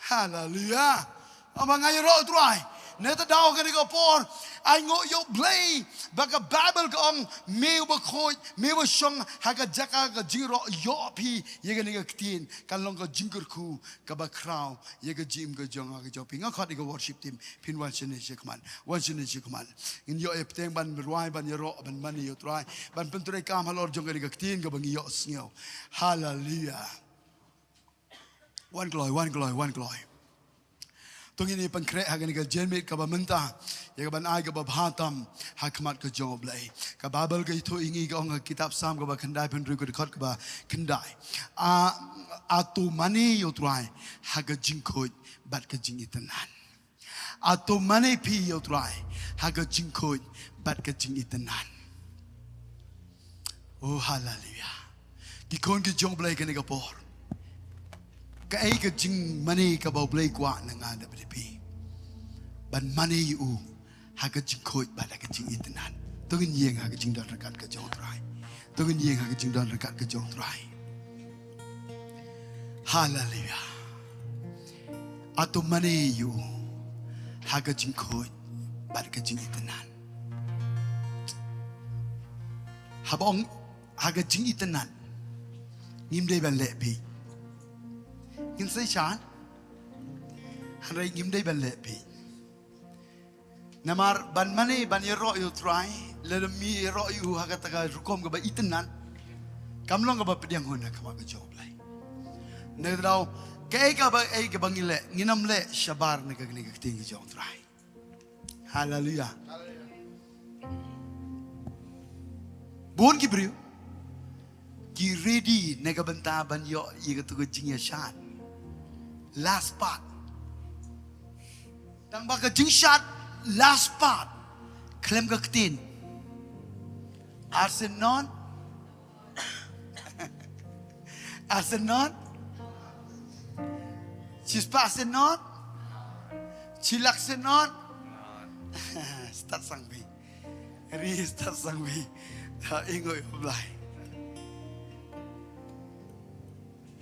Haleluya. Haba nga ïaroh u Trai, ne te dau kane ka por, ai nguh ïa u Blei ba ka Baibl ka ong, me uba khuid, me uba shong ha ka jaka ka jingïaroh, ïoh phi ïa kane ka ktien, kan long ka jingkyrkhu kaba khraw ïa ka jingim ka jong nga ka jong phi. Nga khot ïa ka worship team, phin wan shane shakhmat, wan shane shakhmat. Ngin ïoh ïa bteng ban rwai, ban ïaroh, ban mane ïa u Trai, ban pyntreikam halor jong kane ka ktien kaba ngi ïohsngew. Haleluya. Wan kloi, wan kloi, wan kloi. To ngin ïa pynkhreh ha kane ka janmiet kaba mynta, ïa kaban ai kaba bha tam ha khmat ka jong u Blei. Ka Baibl ka ïathuh ïa ngi, ka ong ha kitab Salm kaba khyndai, pynriew ka dkhot kaba khyndai. A, a to mane ïa u Trai ha ka jingkhuid bad ka jingitynnad. A to mane phi ïa u Trai ha ka jingkhuid bad ka jingitynnad. Oh, haleluya. Ki khun ki jong u Blei kane ka por. Kaei ka jingmane kaba u Blei kwah na nga na bad phi? Ban mane ïa u ha ka jingkhuid bad ha ka jingitynnad. To ngin ïeng ha ka jingdon ryngkat ka jong u Trai. To ngin ïeng ha ka jingdon ryngkat ka jong u Trai. Haleluya. A to mane ïa u ha ka jingkhuid bad ka jingitynnad. Haba ong ha ka jingitynnad, ngim dei ban leh bieit. Ngin sa ïashan, hynrei ngim dei ban leh bieit. Namar ban mane, ban ïaroh ïa u Trai, lada ym ïaroh ïa u ha kata ka rukom kaba itynnad, kam long kaba pdiang hun ha khmat ka jong u Blei. Nangta dau, kaei kaba, kaei kaba ngi leh, ngin ym leh shabar na kane ka ktien ka jong u Trai. Haleluya. Bun ki briew ki ready na ka bynta ban ïoh ïa katu ka jingïashad. Last part. Tang ba ka jingshad last part khlem ka ktien. Arsenal Arsenal. Shispah Arsenal. Shilak Arsenal. Start sang bi. Ri start sang bi. Ta ingo i Blai.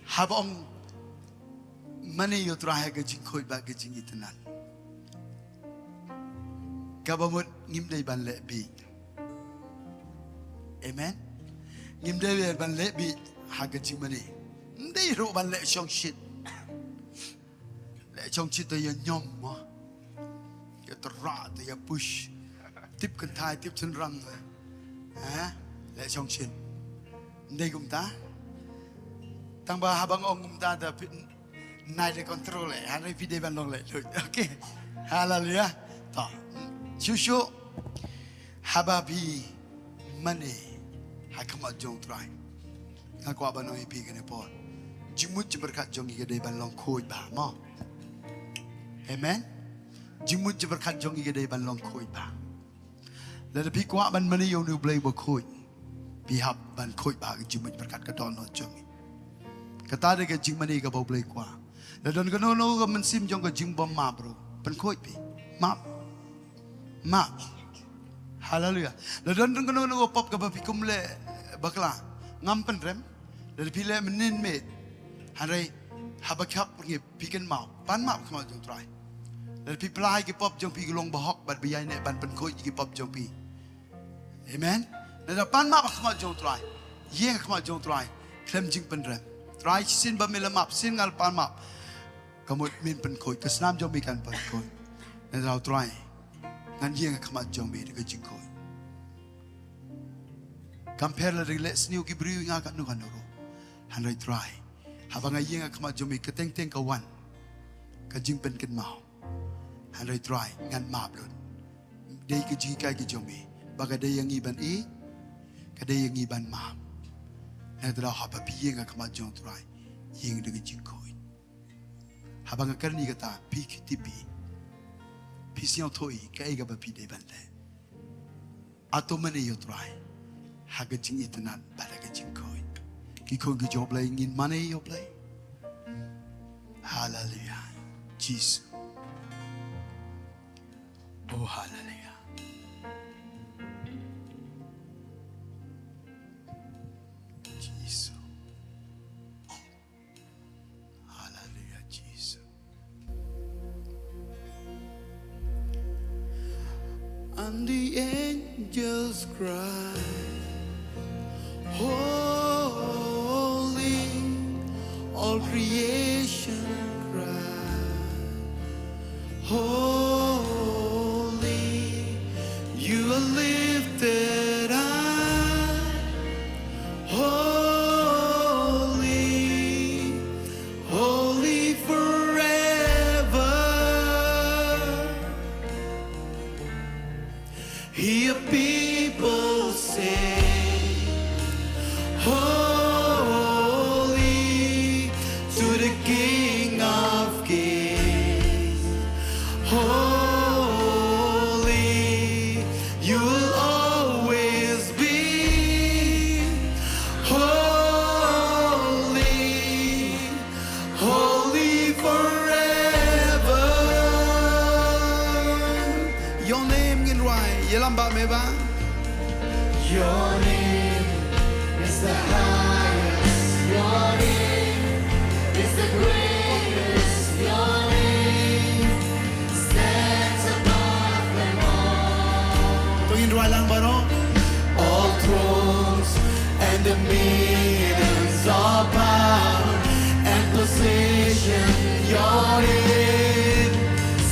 Haba ong mane ïa u Trai ha ka jingkhuid bad ka jingitynnad, kaba mut ngim dei ban leh bieit. Amen. Ngim dei ban leh bieit ha ka jingmane. Ngim dei ruh ban leh shongshit. Leh shongshit te ïa ñiom mo. Ïa tyrwa te ïa push. Tip kynthai, tip shynrang. Ha? Leh shongshit. Ngim dei kumta. Tang ba haba nga ong kumta te phi nai da control eh. Hynrei phi dei ban long leh lut. Okay. Haleluya. To. Shuh shuh. Haba phi mane ha khmat jong u Trai, nga kwah ban ong ïa phi kane por, jingmut jingpyrkhat jong ngi ka dei ban long khuid bha mo. Amen. Jingmut jingpyrkhat jong ngi ka dei ban long khuid bha. Lada phi kwah ban mane ïa une u Blei uba khuid, phi hap ban khuid bha ka jingmut jingpyrkhat, ka dohnud jong ngi. Kata dei ka jingmane kaba u Blei kwah. Lada don kano kano ka mynsiem jong ka jingbym map ruh, pynkhuid phi. Map. Map. Haleluya. Lada don kano kano ka pop kaba phi kum leh bakla, ngam pynrem. Lada phi leh mynnin miet, hynrei haba khap pyrngit phi kynmaw, pan map ha khmat jong u Trai. Lada phi pla ïa ki pop jong phi, ki long bahok bad ba ïaineh ban pynkhuid ïa ki pop jong phi. Amen. Lada pan map ha khmat jong u Trai, ïeng ha khmat jong u Trai khlem jingpynrem. Trai, shisien ba me la map, shisien nga la pan map. Ka mut men pynkhuid, ka snam jong me kan pynkhuid. Nangta u Trai Ngan ïeng ha khmat jong me da ka jingkhuid. Kam pher lada ki leh sniew ki briew ïa nga katno katno ruh. Hynrei Trai, haba nga ïeng ha khmat jong me ka teng teng ka wan ka jingpynkynmaw. Hynrei Trai, ngan map lut. Dei ka jinghikai ka jong me ba ka dei ïa ngi ban ïeit, ka dei ïa ngi ban map. Nangta haba phi ïeng ha khmat jong Trai, ïeng da ka jingkhuid. Haba nga kren ïa kata, phi ki tip hi, phi sngewthuh hi kaei kaba phi dei ban leh. Ato mane ïa u Trai ha ka jingitynnad bad ha ka jingkhuid. Ki khun ki jong u Blei, ngin mane ïa u Blei. Haleluia. Jisu. Oh, haleluia. Jisu. Haleluia, Jisu. And the angels cry, "Holy," all creation cry, "Holy, you are lifted high." Holy, holy forever. Hear people say, "Holy to the King of Kings." Holy, you will always be holy, holy forever. Your name, ngin rwai, ïalam bad me ba. Your name is the highest. Your name is the greatest. Your name stands above them all. To ngin rwai lang baroh. All thrones and dominions, all power and position. Your name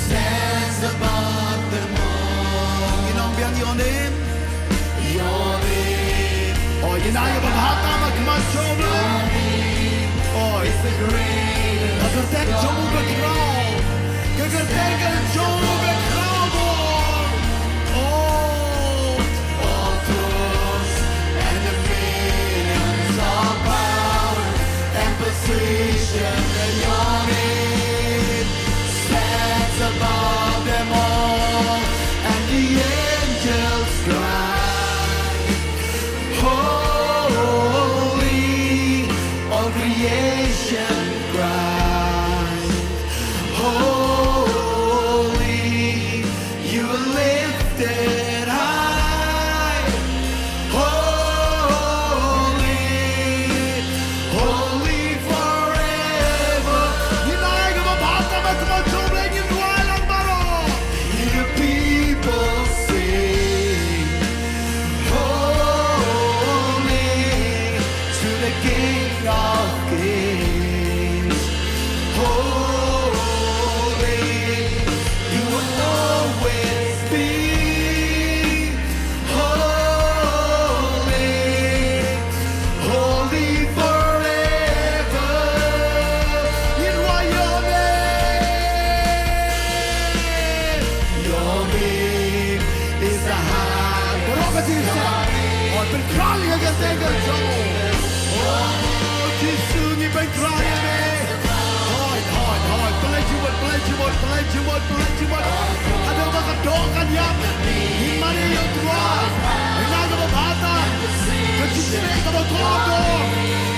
stands above them all. Ngin ong biang, your name. Your name. Oh, ïa na ïa ba bha tam ha khmat jong u Blei. Oh, ka kyrteng jong u ka khraw. Ka kyrteng ka jong u ka khraw bor. Oh, all thrones and dominions, all power and position, your name stands above them all, and the angels cry, "Holy," all creation cries, "Holy, you are lifted high." Holy, holy forever. Ngin ai kaba bha tam ha khmat jong u Blei, ngin rwai lang baroh. Hear people sing, "Holy to the King of Kings." Holy, you will always be holy, holy forever. Ngin rwai your name. Your name is the highest. Baroh ka jingïaseng. Oh, pynkhraw ïa ka kyrteng ka jong u. Oh, Jisu, ngi pynkhraw ïa me. Hooid, hooid, hooid. Pynleit jingmut, pynleit jingmut, pynleit jingmut, pynleit jingmut. Haduh ba ka doh kan ïap, ngin mane ïa u Trai. Ïa kaba bha tam. Ka jingïaseng kaba kordor,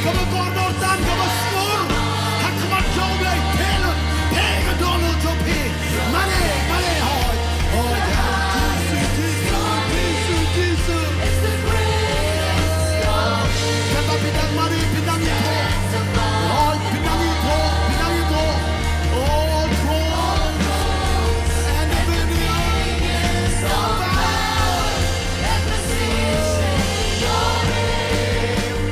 kaba kordor tam, kaba sngur. Ha khmat jong u Blei, peit lut, peit ka dohnud jong phi. Mane, mane, hooid, hooid. Jisu, Jisu, Jisu, Jisu. Kata phi dang mane, phi dang ïathuh. Hooid, phi dang ïathuh, phi dang ïathuh. All thrones and dominions, all power and position, your name.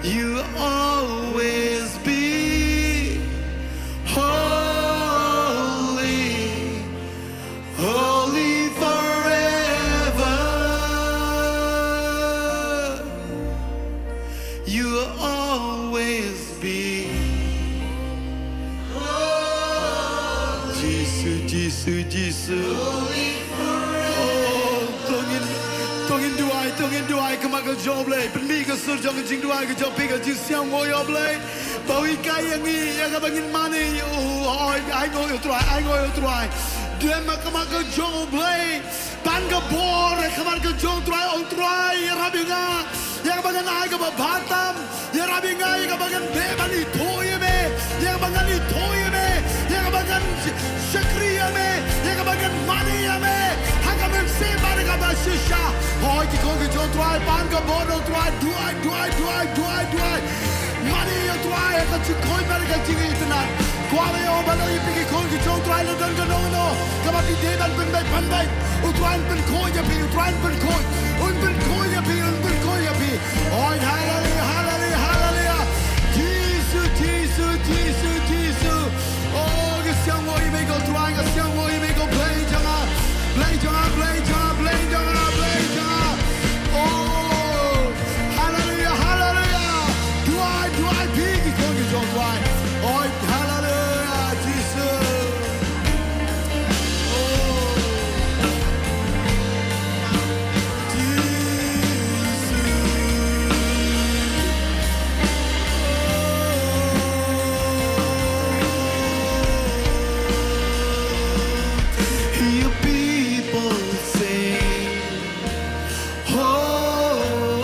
You always be holy, holy forever. You always be. Jisu, Jisu, Jisu. Oh, to ngin, to ngin duwai, to ngin duwai ha khmat ka jong U Blei. Pynmih ka sur jong ka jingduwai ka jong phi, ka jingsiang mo ïa U Blei. Ba u hikai ïa ngi ïa kaba ngin mane. Oh, ai, ai nguh ïa U Trai, ai nguh ïa U Trai. Dem ha khmat ka jong U Blei. Pan ka bor ha khmat ka jong U Trai, ong Trai, ïarap ïa nga ïa kaba ngan ai kaba bha tam. Ïarap ïa nga ïa kaba ngan beh ban ithuh ïa me, ïa kaba ngan ithuh ïa me, ïa kaba ngan shakri ïa me, ïa kaba ngan mane ïa me ha ka mynsiem bad ha kaba shisha. Hooid, ki khun ki jong U Trai, pan ka bor U Trai, duwai, duwai, duwai, duwai, duwai. Mane ïa U Trai ha ka jingkhuid bad ha ka jingitynnad. Kwah ba ïa U ban ong ïa phi ki khun ki jong U Trai, lada don kano kano kaba phi dei ban pynbeit, pynbeit. U Trai un pynkhuid ïa phi, U Trai un pynkhuid. Un pynkhuid ïa phi, un pynkhuid ïa phi. Oh, haleluya, haleluya, haleluya. Jisu, Jisu, Jisu, Jisu. Oh, ka siang mo ïa me ko Trai, ka siang mo ïa me ko Blei jong nga. Blei jong nga, Blei jong nga, Blei jong nga, Blei jong nga. Oh, haleluya, haleluya. Duwai, duwai phi ki khun ki jong U Trai. Oh, haleluya, Jisu. Oh. Hear people say, holy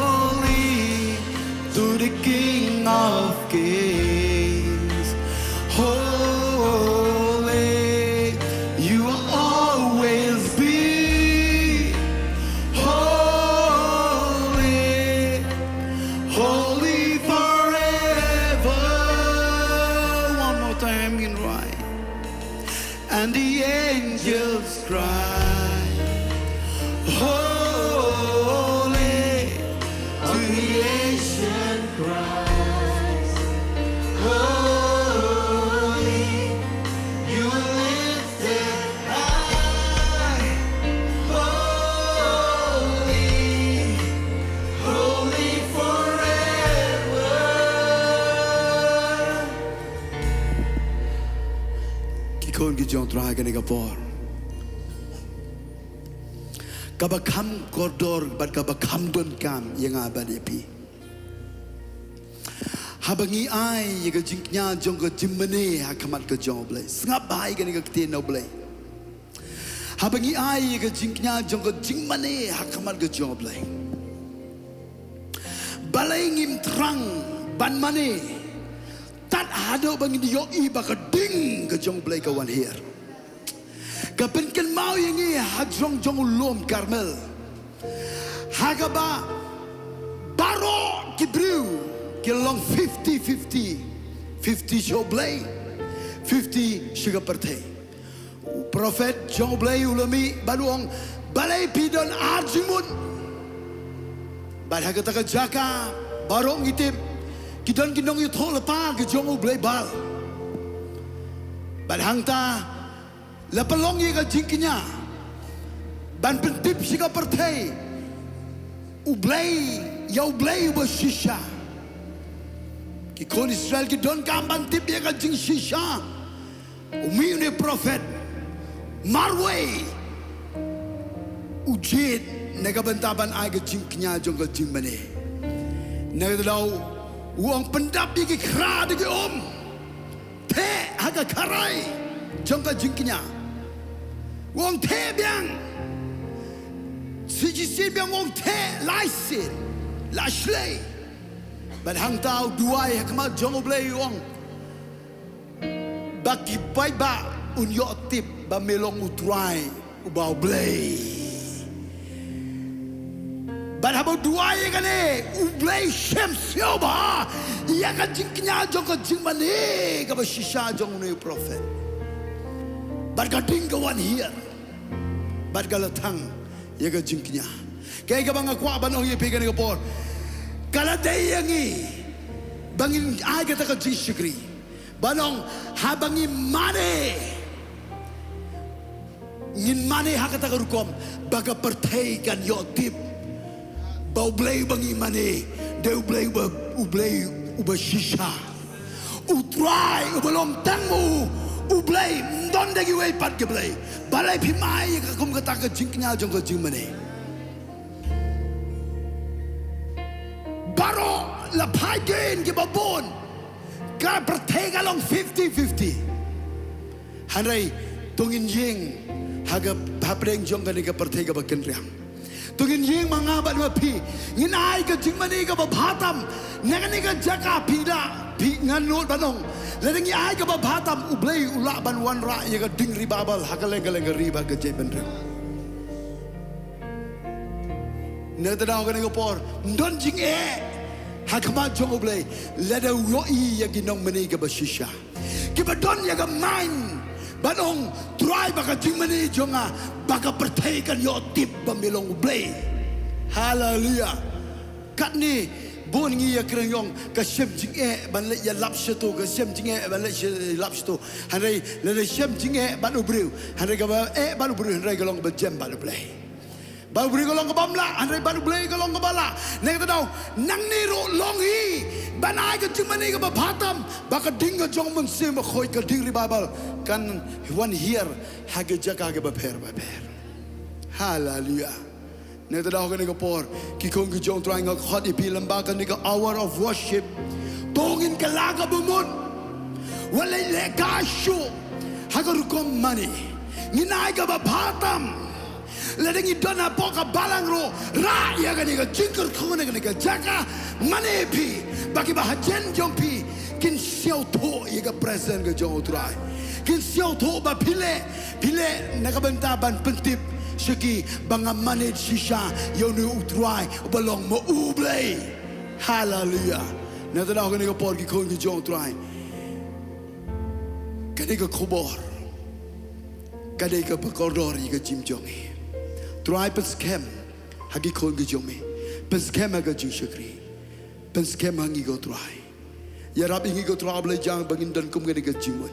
to the King of Kings. Holy, you will always be. Holy, holy forever. One more time in right. And the angels cry, holy, creation cries, holy, you are lifted high, holy, holy forever. Ki khun ki jong U Trai, kane ka por kaba kham kordor bad kaba kham donkam ïa nga bad ïa phi. Haba ngi ai ïa ka jingkñia jong ka jingmane ha khmat ka jong U Blei. Sngap bha ïa kane ka ktien na U Blei. Haba ngi ai ïa ka jingkñia jong ka jingmane ha khmat ka jong U Blei. Balei ngim thrang ban mane tad haduh ba ngin ïohi ba ka ding ka jong U Blei ka wan hiar. Ka pynkynmaw ïa ngi ha jrong jong u lum Karmel. Ha kaba baroh ki briew ki long fifty fifty. Fifty sha U Blei, fifty sha ka pyrthei. U prophet jong U Blei u la mih bad u ong, balei phi don ar jingmut? Bad ha kata ka jaka baroh ngi tip ki don ki nongïathuhlypa ki jong u blei Baal. Bad hangta la pynlong ïa ka jingkñia ban pyntip sha ka pyrthei U Blei, ïa U Blei uba shisha. Ki khun Israel ki donkam ban tip ïa ka jingshisha. U mih une u prophet marwei u jied na ka bynta ban ai ka jingkñia jong ka jingmane. Na kata ka daw u ong pyndap ïa ki khra da ki um. Theh ha ka kharai jong ka jingkñia. U ong theh biang. Shisien biang u ong theh lai sien. La shlei. Bad hangta u duwai ha khmat jong U Blei u ong ba ki paidbah un ïoh tip ba me long U Trai uba U Blei. Bad haba u duwai ïa kane U Blei shem siew bha ïa ka jingkñia jong ka jingmane kaba shisha jong une u prophet. Bad ka ding ka wan hiar. Bad ka la thang ïa ka jingkñia. Kaei kaba nga kwah ban ong ïa phi kane ka por, ka la dei ïa ngi Ba ngin ai kata ka jingshakri. Ban ong, haba ngi mane, ngin mane ha kata ka rukom ba ka pyrthei kan ïoh tip ba U Blei ba ngi mane, dei U Blei uba, U Blei uba shisha. U Trai uba long tang ma u, U Blei, ym don da kiwei pat ki blei. Balei phim ai ïa ka kum kata ka jingkñia jong ka jingmane? Baroh la phai dien kiba bun. Ka pyrthei ka long fifty fifty. Hynrei to ngin ïeng ha ka hapdeng jong kane ka pyrthei kaba kynriang. To ngin ïeng ma nga bad ma phi. Ngin ai ka jingmane kaba bha tam. Na kane ka jaka phi la, phi, ngan nud ban ong, lada ngi ai kaba bha tam, U Blei u lah ban wanrah ïa ka ding revival ha kylleng kylleng ka ri bad ka jaitbynriew. Na kata daw kane ka por, ym don jingeh ha khmat jong U Blei lada u ïohi ïa ki nongmane kiba shisha, kiba don ïa ka mind ban ong, Trai, ba ka jingmane jong nga, ba ka pyrthei kan ïoh tip ba me long U Blei. Haleluia. Katne bun ngi ïakren ïa ka ong, ka shem jingeh ban leit ïalap shato, ka shem jingeh ban leit sha, lap shato. Hynrei lada shem jingeh bad u briew, hynrei kaba eh bad u briew, hynrei ka long ba jem bad U Blei. Bad u briew ka long kaba ym lah, hynrei bad U Blei ka long kaba lah. Na kata daw, nangne ruh long hi ban ai ka jingmane kaba bha tam, ba ka ding ka jong u Mynsiem Bakhuid, ka ding revival kan wan hiar ha ki jaka kiba pher bapher. Haleluia. Na kata daw kane ka por, ki khun ki jong U Trai, nga khot ïa phi lyngba kane ka hour of worship. To ngin kylla kaba mut. Wat leh lehkai shuh ha ka rukom mane. Ngin ai kaba bha tam. Lada ngi don hapoh ka balang ruh, rah ïa kane ka jingkyrkhu na kane ka jaka, mane phi, ba kiba hajan jong phi kin sngewthuh ïa ka presence ka jong U Trai. Kin sngewthuh ba phi leh, phi leh na ka bynta ban pyntip sha ki ba nga mane shisha ïa une U Trai uba long ma U Blei. Haleluia. Na kata daw kane ka por, ki khun ki jong U Trai, kane ka khubor ka dei kaba kordor ïa ka jingim jong ngi. Trai, pynskhem ha ki khun ki jong me. Pynskhem ha ka jingshakri. Pynskhem ha ngi ko Trai. Ïarap ïa ngi ko Trai, ba leh jong ba ngin don kum kane ka jingmut.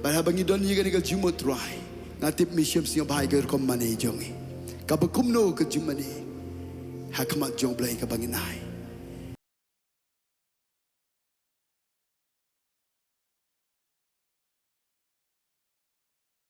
Bad haba ngi don ïa kane ka jingmut Trai, nga tip me shim sngewbha ïa ka rukom mane jong ngi. Kaba kumno ka jingmane ha khmat jong U Blei kaba ngin ai.